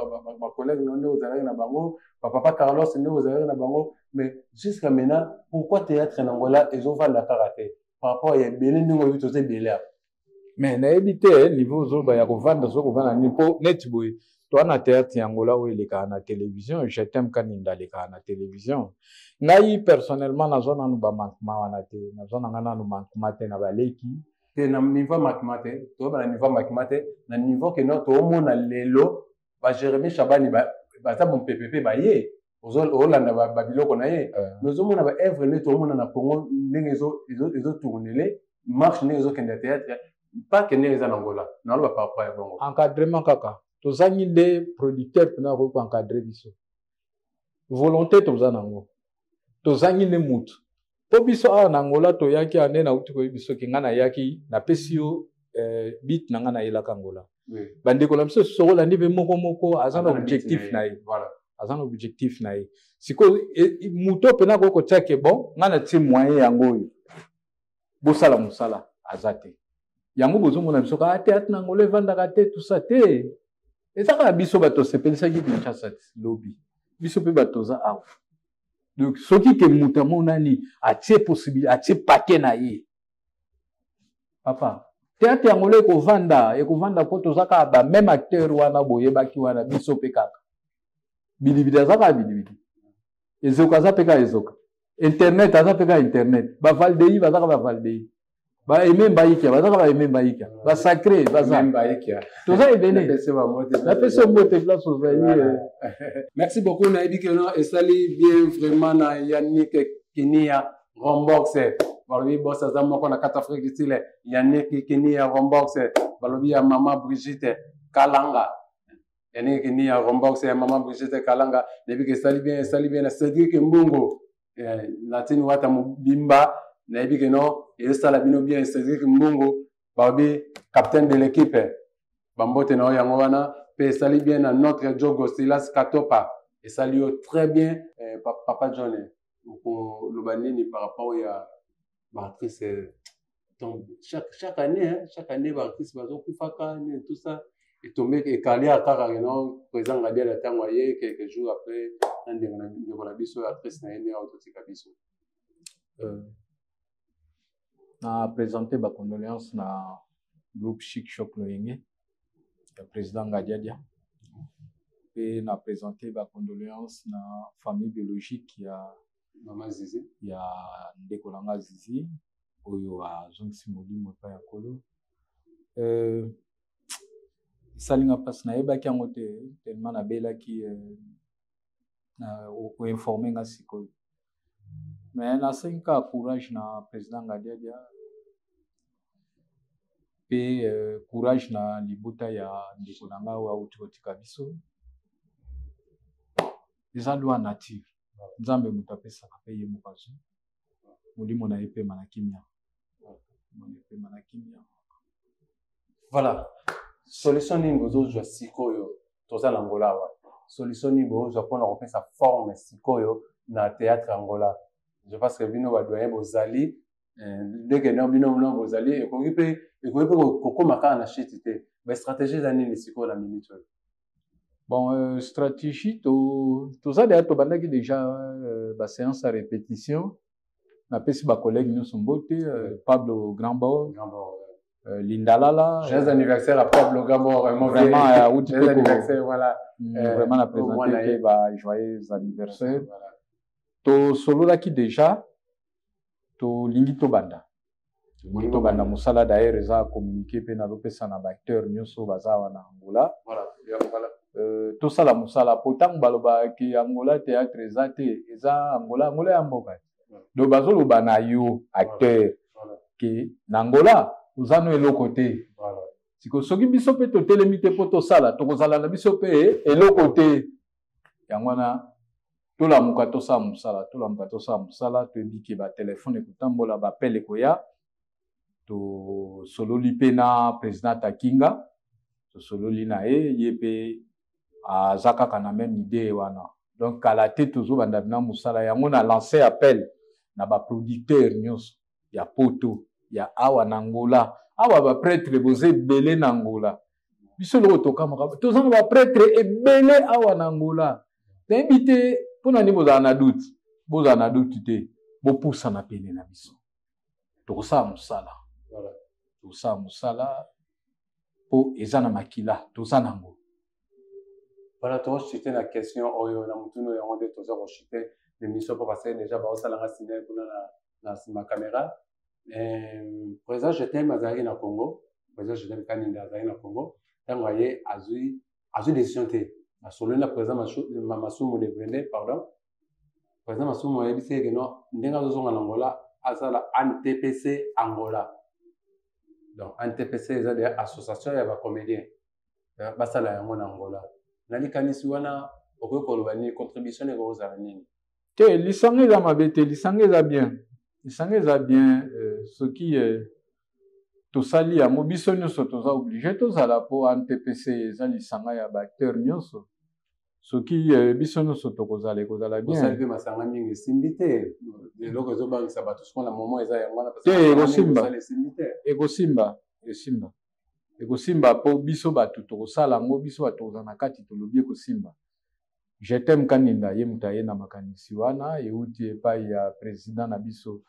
bacollègue no nde ozalaki na bango, bapapa Carlos nde ozalaki na bango. Mais jusqu'à maintenant, pourquoi théâtre na Angola ezovanda kaka te par rapport ya ebele ndenge oyebi toza ebele awa?
Mais nayebi te niveau ozoloba ya kovanda, soki kovanda nini, mpo neti boye toa na théâtre ya Angola oyo elekaka na télévision, Je t'aime Kaninda elekaka na télévision. Ngai personnellement nazwa nanu bamanquement wana te, nazwa na ngai nanu manquement te na baleki.
Te, na niveau manquement te, toyeba na niveau manquement te, na niveau ke no toomona lelo baJérémi Chabani baza mopepe mpe baye olanda babiloko na ye, mais ozomona baœuvre nde toomona na Congo ndenge ezotournele, marche ndenge ezokende ya théâtre, pas ke ndenge eza na Angola. Naloba par rapport ya bongo.
Encadrement kaka tozangi nde, producteur mpena akoki koencadre biso. Volonté toza nango, tozangi nde mutu. Mpo biso awa na Angola toyaki awa nde nauti koyebi, soki ngai nayaki, napesi yo bit na ngai, nayelaka Angola. Bandeko na biso soki olandi mpe moko moko aza na objectif na ye, aza na objectif na ye. Sikoyo moto mpena akoki kotia ke bon, ngai natie moyen yango oyo, bosala mosala, aza te. Yango bozomona biso kaka te, ati na Angola evandaka te, tusa te. Eza kaka biso bato tosepelisaki Kinshasa lobi, biso mpe bato toza awa. Donc soki ke moto amonani, atie possibilité, atie paquet na ye, papa, théâtre yango lo ekovanda, ekovanda, mpo toza kaka bameme acteur wana boyebaki wana. Biso mpe kaka Bilibili aza kaka Bilibili, Ezoka aza mpe kaka Ezoka, internet aza mpe kaka internet, bavaldei baza kaka bavaldei, baeme mbayikia baza kaka baeme mbayikia, basacré baza. Toza ebele. Napesi yo mbote place ozali.
Merci beaucoup. Nayebi keno esali bien vraiment na Yannick Kinia Rombox. Balobi bos aza moko na kati Afrique du Sud, Yannick Kinia Rombox. Balobi ya mama Brigitte Kalanga, Yannick Kinia Rombox ya mama Brigitte Kalanga. Nayebi ke esali bien, esali bien na Cédric Mbungu, Latine Wata mobimba. Nayebi ke no ezosala bino bien. Cédric Mbungu, balobi capitaine de l'équipe, bambote na yo yango wana. Mpe esali bien na notre Jogo Silas Katopa, esali yo très bien. Papa John, okoloba nini par rapport ya baactrice? Donc chaque année, hein, chaque année baactrice bazokufaka nini, tout ça etombe ekalia kaka keno président Ngadiala ntango aye, quelques jours après na ndeko na biso actrice na ye nde aototika biso.
Na présenter bacondoléance na groupe Chic Choc Loyenge ya président Ngadiadia, mpe na présenter bacondoléance na famille biologique ya
mama Zizi,
ya ndeko na nga Zizi oyo azongisi molimo epai ya Nkolo. Esalinga mpasi, nayebaki yango te, tellement nabelaki na koinforme nga sikoyo. Mais nasengi kaka courage na président Ngadiadia mpe courage na libota ya ndeko na ngai oyo auti kotika biso. Eza loi nature, Nzambe moto apesaka mpe ye moko azwi. Molimo na ye pema na kimia, molimo na ye pema na kimia.
Voilà, solution nini bozozwa sikoyo? Toza na Angola awa, solution nini bozwa mpona kopesa forme sikoyo na théâtre Angola? Je pense que bino badoyen bozali ndenge na bino na bozali, ekoki mpe kokóma kaka na chute te. Bastratégie eza nini sikoyo na minute oyo?
Bon, stratégie, toza deya, tobandaki déjà baséance ya répétition. Napesi bacollègue nyonso mbote, Pablo Grandbord, Lindalala.
Joyeux anniversaire à Pablo Grandbord.
Vraiment,
outi. Joyeux anniversaire, voilà.
Vraiment na présente mpe ba joyeux anniversaire. Tosololaki déjà, tolingi tobanda, tolingi tobanda mosala. D'ailleurs eza communiqué mpe nazopesa na baacteur nyonso baza awa na Angola. Tosala mosala, po ntango balobaki Angola théâtre eza te, eza Angola, Angola ya mboka te. Donc bazoloba na yo acteur ke na Angola oza no eloko te. Siko soki biso mpe totelemi te mpo tosala, tokozala na biso mpe eloko te. Yango wana tolamuka, tosala mosala, tolamuka, tosala mosala. Toyebi ke batelefone ekotambola, bapele ekoya. Tosololi mpe na président Takinga, tosololi na ye, ye mpe aza kaka na même idée wana. Donc kala te tozobanda na mosala yango. Na lance appel na baproducteur nyonso ya poto, ya awa na Angola awa. Baprêtre boza ebele na Angola. Biso eloko tokamaka, toza na baprêtre ebele awa na Angola. Nayebi te mpo na nini bozala na doute. Bozala na doute te, bopusana pene na biso, tokosala mosala, tokosala mosala mpo eza na makila, toza nango.
Voilà, tozochute na question oyo, na motuni oyo. Yango nde toza kochute l'émission, mpo parce que déjà baosalanga signal kuna na nsima caméra. Président Jetem azalaki na Congo, président Jetem Kaninda azalaki na Congo. Ntango aye, azwi décision te, asololi na président Masumu de Brende, pardon, président Masumu ayebisi ye keno ndenge azozonga na Angola, asala ANTPC Angola. Donc ANTPC eza deya association ya bacomédien, basala yango na Angola. Na likanisi wana, okoki koloba nini? Contribution ekozala nini?
Te, lisanga eza mabe te, lisanga eza bien, lisanga eza bien. Soki tosali yango, biso nyonso toza obligé tozala, mpo ANTPC eza lisanga ya baacteur nyonso. Soki biso nyonso tokozala, ekozala bien.
Osali mpe masanga mingi, esimbi te. Eloko ezobangisa bato sikoyo na moment eza yango wana.
Te, ekosimba, ekosimba, esimba, ekosimba, mpo biso bato tokosala yango, biso bato tokozala na kati, tolobi ekosimba. Jetem Kaninda, ye moto aye na makanisi wana, euti epai ya président na biso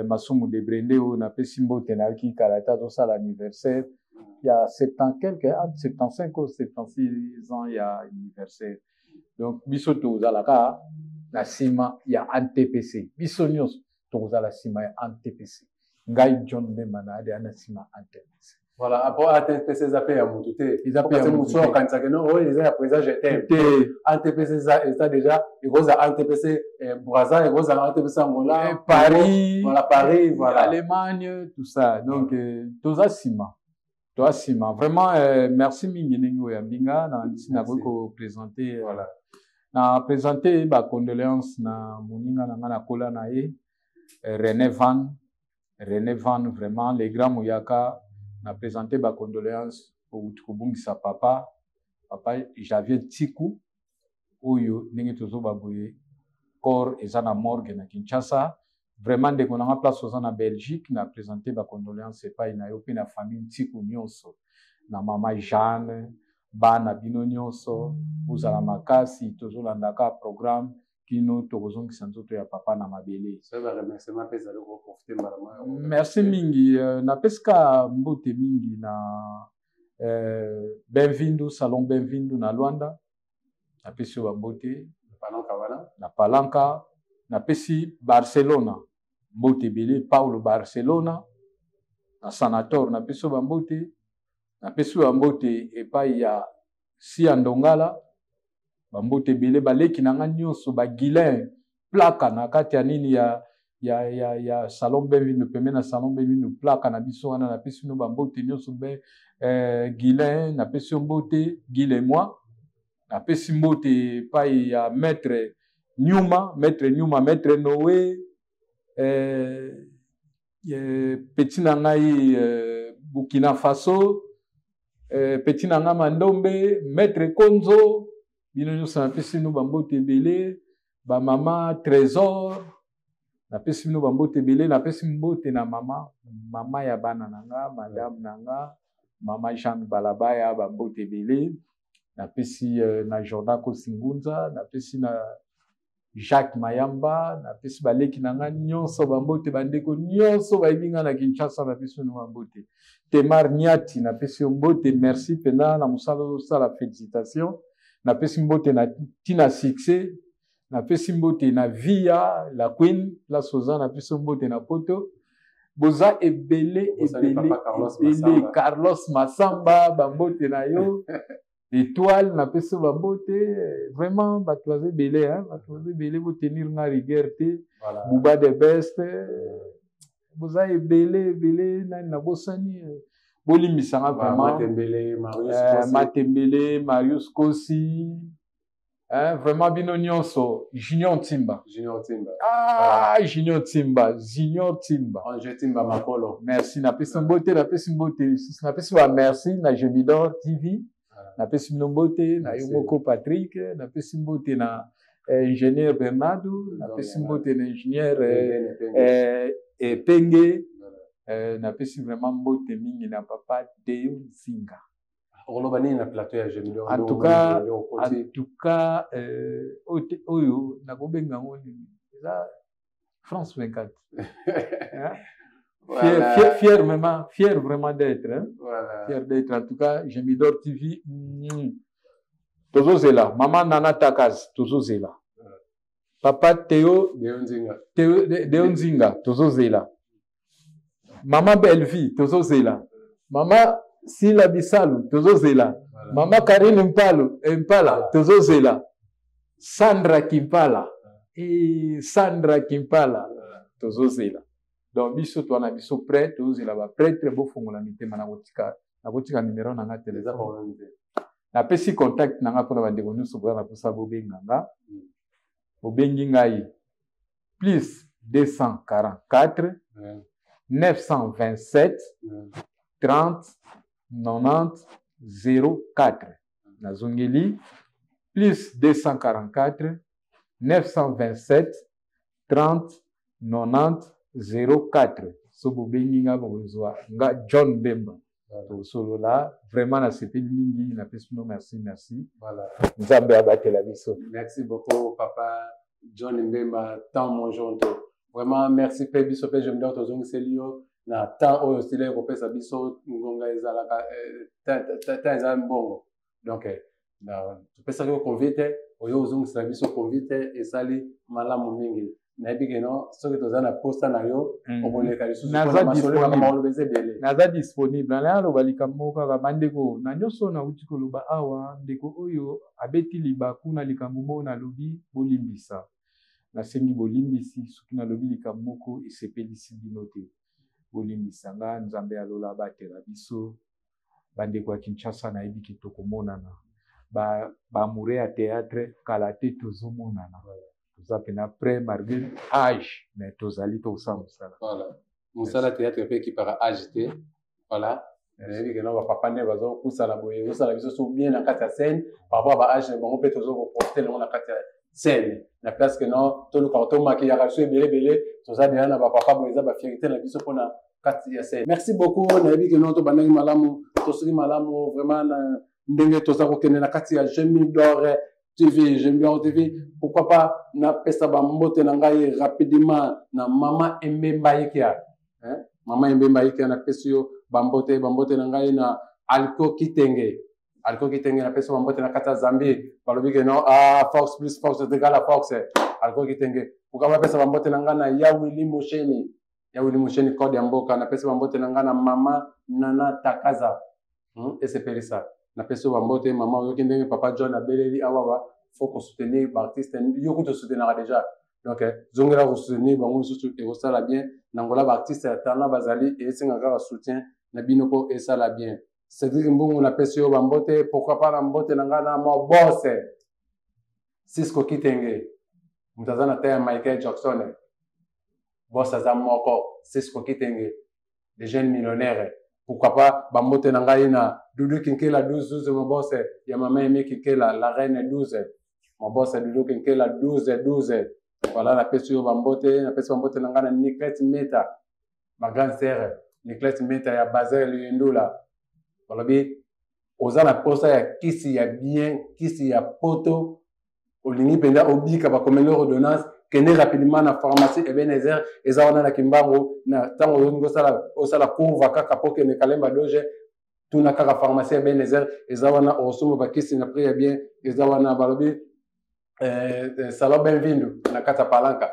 Masumu de Brende, oyo napesi mbote. Nayoki kala te azosala anniversaire ya 70 quelque, entre 75 ou 76 ans ya anniversaire. Donc biso tozalaka na nsima ya ANTPC, biso nyonso tokozala nsima ya ANTPC. Ngai John Mbemba na ade na nsima ANTPC.
Voilà, apo ANTPC eza mpe ya motu te.
Eza mpe ya
motu te. Okanisaka no oyo eza ya président Jetem.
Te.
ANTPC eza déjà, ekozala ANTPC Brazza, ekozala ANTPC Angola,
Paris.
Voilà, Paris, voilà.
Allemagne, tout ça. Donc toza nsima, toza nsima vraiment. Merci mingi ndenge oyambi nga na ntina nakoki koprésente.
Voilà.
Na présente bacondoléance na moninga na nga, nakola na ye, René Van, René Van, vraiment le grand Muyaka. Na présente bacondoléance outi kobungisa papa Javier Tiku, oyo ndenge tozoba boye, corps eza na morgue na Kinshasa. Vraiment ndeko nanga, place oza na Belgique, na présente bacondoléance epai na yo mpe na famille Ntiku nyonso, na mama Jeanne, bana bino nyonso. Bozala makasi, tozolandaka programme kino tokozongisa nzoto ya papa na mabele. Merci mingi. Napesika mbote mingi na Benvindu, salon Benvindu na Lwanda, napesi yo bambote na Palanka. Napesi Barcelona mbote ebele, Paulo Barcelona na Sanator, napesi yo bambote. Napesi yo bambote epai ya Sia Ndongala, bambote ebele. Baleki na nga nyonso, baguilin plaka na kati ya nini ya salon Benvindu, pembe na salon Benvindu, plaka na biso wana, napesi bino bambote nyonso. Be Guilin, napesi yo mbote, Guile moi. Napesi mbote epai ya maître Nyuma, maître Nyuma, maître Noé, petit na ngai Burkina Faso. Petit na nga Mandombe, Maître Konzo, bino nyonso napesi bino bambote ebele, bamama Trésor, napesi bino bambote ebele, napesi mbote na mama, mama ya bana na nga, madame na nga, mama Jeanne Balabaya, bambote ebele, napesi na Jordan Kosingunza, napesi na Jacques Mayamba, napesi baleki na nga nyonso bambote, bandeko nyonso bayebi nga na Kinshasa, napesi bino bambote. Temar Niati, napesi yo mbote, merci mpena na mosala ozosala, félicitation. Napesi mbote na Tina Succès, napesi mbote na Via la Queen, place oza, napesi mbote na Poto. Boza ebele ebele ebele, Carlos Masamba, bambote na yo. Étoile napesi bambote, vraiment bato baza ebele, bato baza ebele, botenir nga rigueur te. Buba de best, boza ebele ebele, nani nabosani, bolimbisanga vraiment. Matembele, Marius Kosi, vraiment bino nyonso, Junior Timba.
Junior Timba.
Ah, Junior Timba, Junior Timba.
Ange Timba Makolo.
Merci, napesi mbote, napesi mbote lisusu, napesi ba merci na Gemidor TV. Napesi bino mbote na yo moko Patrick, napesi mbote na ingénieur Bernardo, napesi mbote na ingénieur Epenge, napesi vraiment mbote mingi na papa Deo Nzinga.
Okoloba nini na plateau ya Gemidor?
En tout cas, oyo nakobenga yango nini, eza France 24. Fier, fier, fier vraiment, fier vraiment d'être, hein?
Voilà.
Fier d'être, en tout cas, Gemidor TV. Tozozela, maman Nana Takaz, tozozela. Papa Théo,
Deo Nzinga.
Théo, Deo Nzinga, tozozela. Maman Bellevie, tozozela. Maman Sila Bisalu, tozozela.
Voilà.
Maman Karine Mpalo, Mpala,
Voilà.
tozozela. Sandra Kimpala, et Sandra Kimpala, tozozela. Donc biso toana biso prêt, tozozela ba prêtre bofongola mitema na kotika, na kotika numéro na nga téléphone. Napesi contact na nga mpona bandeko nyonso boza na posa bobenga nga. Bobengi ngai plus 244 927 30 90 04. Nazongeli plus 244 927 30 90 04. So bobengi nga bokozwa nga John Mbemba. Tosolola vraiment nasepeli mingi, napesi bino merci, merci.
Voilà.
Nzambe abatela biso.
Merci beaucoup papa John Mbemba, tant mon jonto. Vraiment merci pe biso pe Gemidor tozongiseli yo na temps oyo osili kopesa biso ngonga ezalaka temps eza mbongo. Donc topesaki yo convite, oyo ozongisela biso convite esali malamu mingi. Nayebi ke non, soki toza na posa na yo, okoleka lisusu mpona masolo kaka maoloba eza ebele.
Naza disponible. Nalaya aloba likambo moko kaka, bandeko, na nyonso nauti koloba awa, ndeko oyo abeti libaku na likambo moko nalobi, bolimbisa. Nasengi bolimbisi soki nalobi likambo moko esepelisi bino te. Bolimbisa nga, Nzambe alola abatela biso. Bandeko ya Kinshasa nayebi ke tokomonana. Ba amoureux ya théâtre kala te tozomonana. Toza pena prêt malgré âge, mais tozali tosala mosala.
Voilà. Mosala théâtre pe ekipaka âge te. Voilà. Nayebi ke no bapapa nde bazokosala boye, ezosala biso so bien na kati ya scène par rapport ba âge na bango mpe tozokoprofite nango na kati ya scène. Na place ke no tolukaka tomakiyaka biso ebele ebele, toza deja na bapapa boye, eza ba fierté na biso mpona kati ya scène. Merci beaucoup. Nayebi ke no tobandaki malamu, tosoki malamu vraiment na ndenge toza kokende na kati ya Gemidor TV, Gemidor TV. Pourquoi pas napesa bambote na ngai rapidement na mama Embemba Ikia. Hein? Mama Embemba Ikia, napesi yo bambote, bambote na ngai na Alko Kitenge. Alko Kitenge napesi bambote na kati ya Zambie. Balobi ke non, ah, force plus force est égale à force. Alko Kitenge. Pourquoi pas pesa bambote na ngai na Yawili Mosheni. Yawili Mosheni code ya mboka, napesi bambote na ngai na mama Nana Takaza. Esepelisa. Napesi yo bambote mama, oyoki ndenge papa John abeleli awa ba faut ko soutenir ba artiste, yo kutu soutenaka déjà. Donc zongela ko soutenir bango lisusu ekosala bien. Na Angola ba artiste ya talent bazali, esenga kaka soutien na bino po esala bien. Cédric Mbungu napesi yo bambote, pourquoi pas na mbote na ngai na mo boss Cisco Kitenge, moto aza na taille ya Michael Jackson. Boss aza moko, Cisco Kitenge, le jeune millionnaire. Pourquoi pas bambote na ngai na Dudu Kinkela 12 12 mobose ya mama Emi Kinkela la reine 12 mobose Dudu Kinkela 12 12. Voilà, napesi yo bambote, napesi bambote na ngai na Niclette Meta, ma grande sœur Niclette Meta ya Basel Luyendula. Balobi oza na posa ya kisi ya bien, kisi ya poto, olingi mpenza obika, bakomeli ordonnance, kende rapidement na pharmacie Ebenezer, eza wana na Kimbangu. Na ntango olingi osala courva kaka po kende Kalemba Doge, tuna kaka pharmacie Ebenezer, eza wana, okosomba bakisi na prix ya bien, eza wana. Balobi salon Benvindu na kati ya Palanka,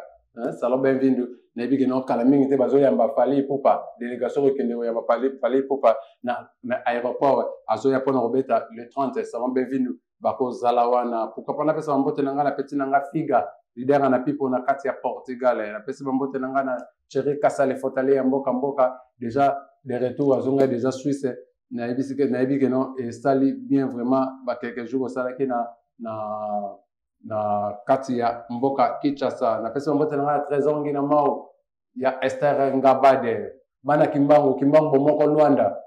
salon Benvindu. Nayebi ke kala mingi te bazoyamba Fally Ipupa, délégation kokende koyamba Fally Ipupa na aéroport, azoya mpona kobeta le 30. Salon Benvindu bakozala wana. Pourquoi pas napesa bambote na ngai na petit na ngai Figa, leader na pipo na kati ya Portugal. Napesi bambote na ngai na Thierry Kasale Fotale ya mboka mboka, déjà de retour, azongai déjà Suisse. Nayebi ke non, esali bien vraiment ba quelques jours osalaki na kati ya mboka Kinshasa. Napesi bambote na ngai na Trésor Ngina Mao ya Esther Ngabade, bana Kimbangu, Kimbangu bomoko Luanda.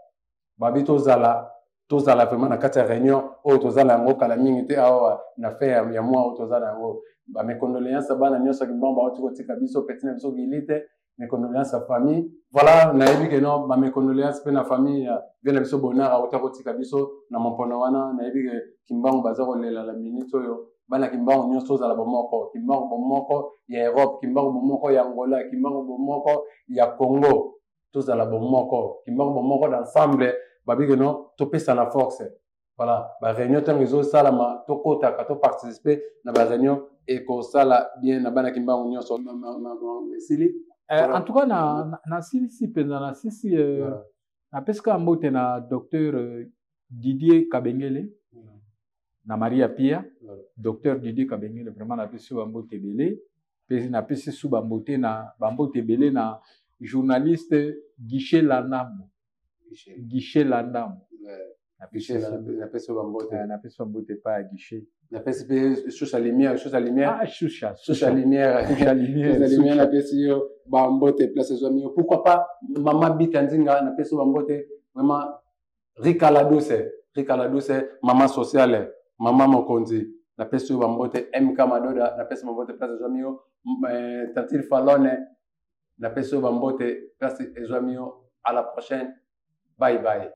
Babi tozala vraiment na kati ya réunion oyo toza na yango kala mingi te awa na fin ya mois oyo toza na yango. Bames condoléances bana nyonso ya Kimbangu bauti kotika biso petit na biso Gili te, mes condoléances à famille. Voilà, nayebi ke non, bames condoléances mpe na famille ya vie na biso Bonard, auta kotika biso na mompono wana. Nayebi ke Kimbangu baza kolela la minute oyo. Bana Kimbangu nyonso, tozala bomoko, Kimbangu bomoko ya Europe, Kimbangu bomoko ya Angola, Kimbangu bomoko ya Congo, tozala bomoko, Kimbangu bomoko d'ensemble. Babi ke non, topesana force. Voilà, baréunion ntango ezosalama, tokotaka, toparticipe na baréunion, ekosala bien na bana Kimbangu nyonso. Esili.
En tout cas, nasilisi mpenza, nasisi. Napesi kaka mbote na docteur Didier Kabengele na Maria Pia. Docteur Didier Kabengele, vraiment napesi yo bambote ebele. Mpe napesi su bambote na bambote ebele na journaliste Guichet Landamo, Guichet Landamo.
Napesi yo bambote.
Napesi bambote epai ya Guichet.
Napesi mpe Shusha Lumière, Shusha Lumière.
Ah, Shusha.
Shusha Lumière.
Shusha Lumière.
Shusha Lumière, napesi yo bambote place ezwami yo. Pourquoi pas mama Bita Nzinga, napesi yo bambote vraiment. Rika La Douce, Rika La Douce, mama sociale, mama mokonzi, napesi yo bambote. MK Madoda, napesi bambote place ezwami yo. Tantile Falone, napesi yo bambote place ezwami yo. À la prochaine, bye bye.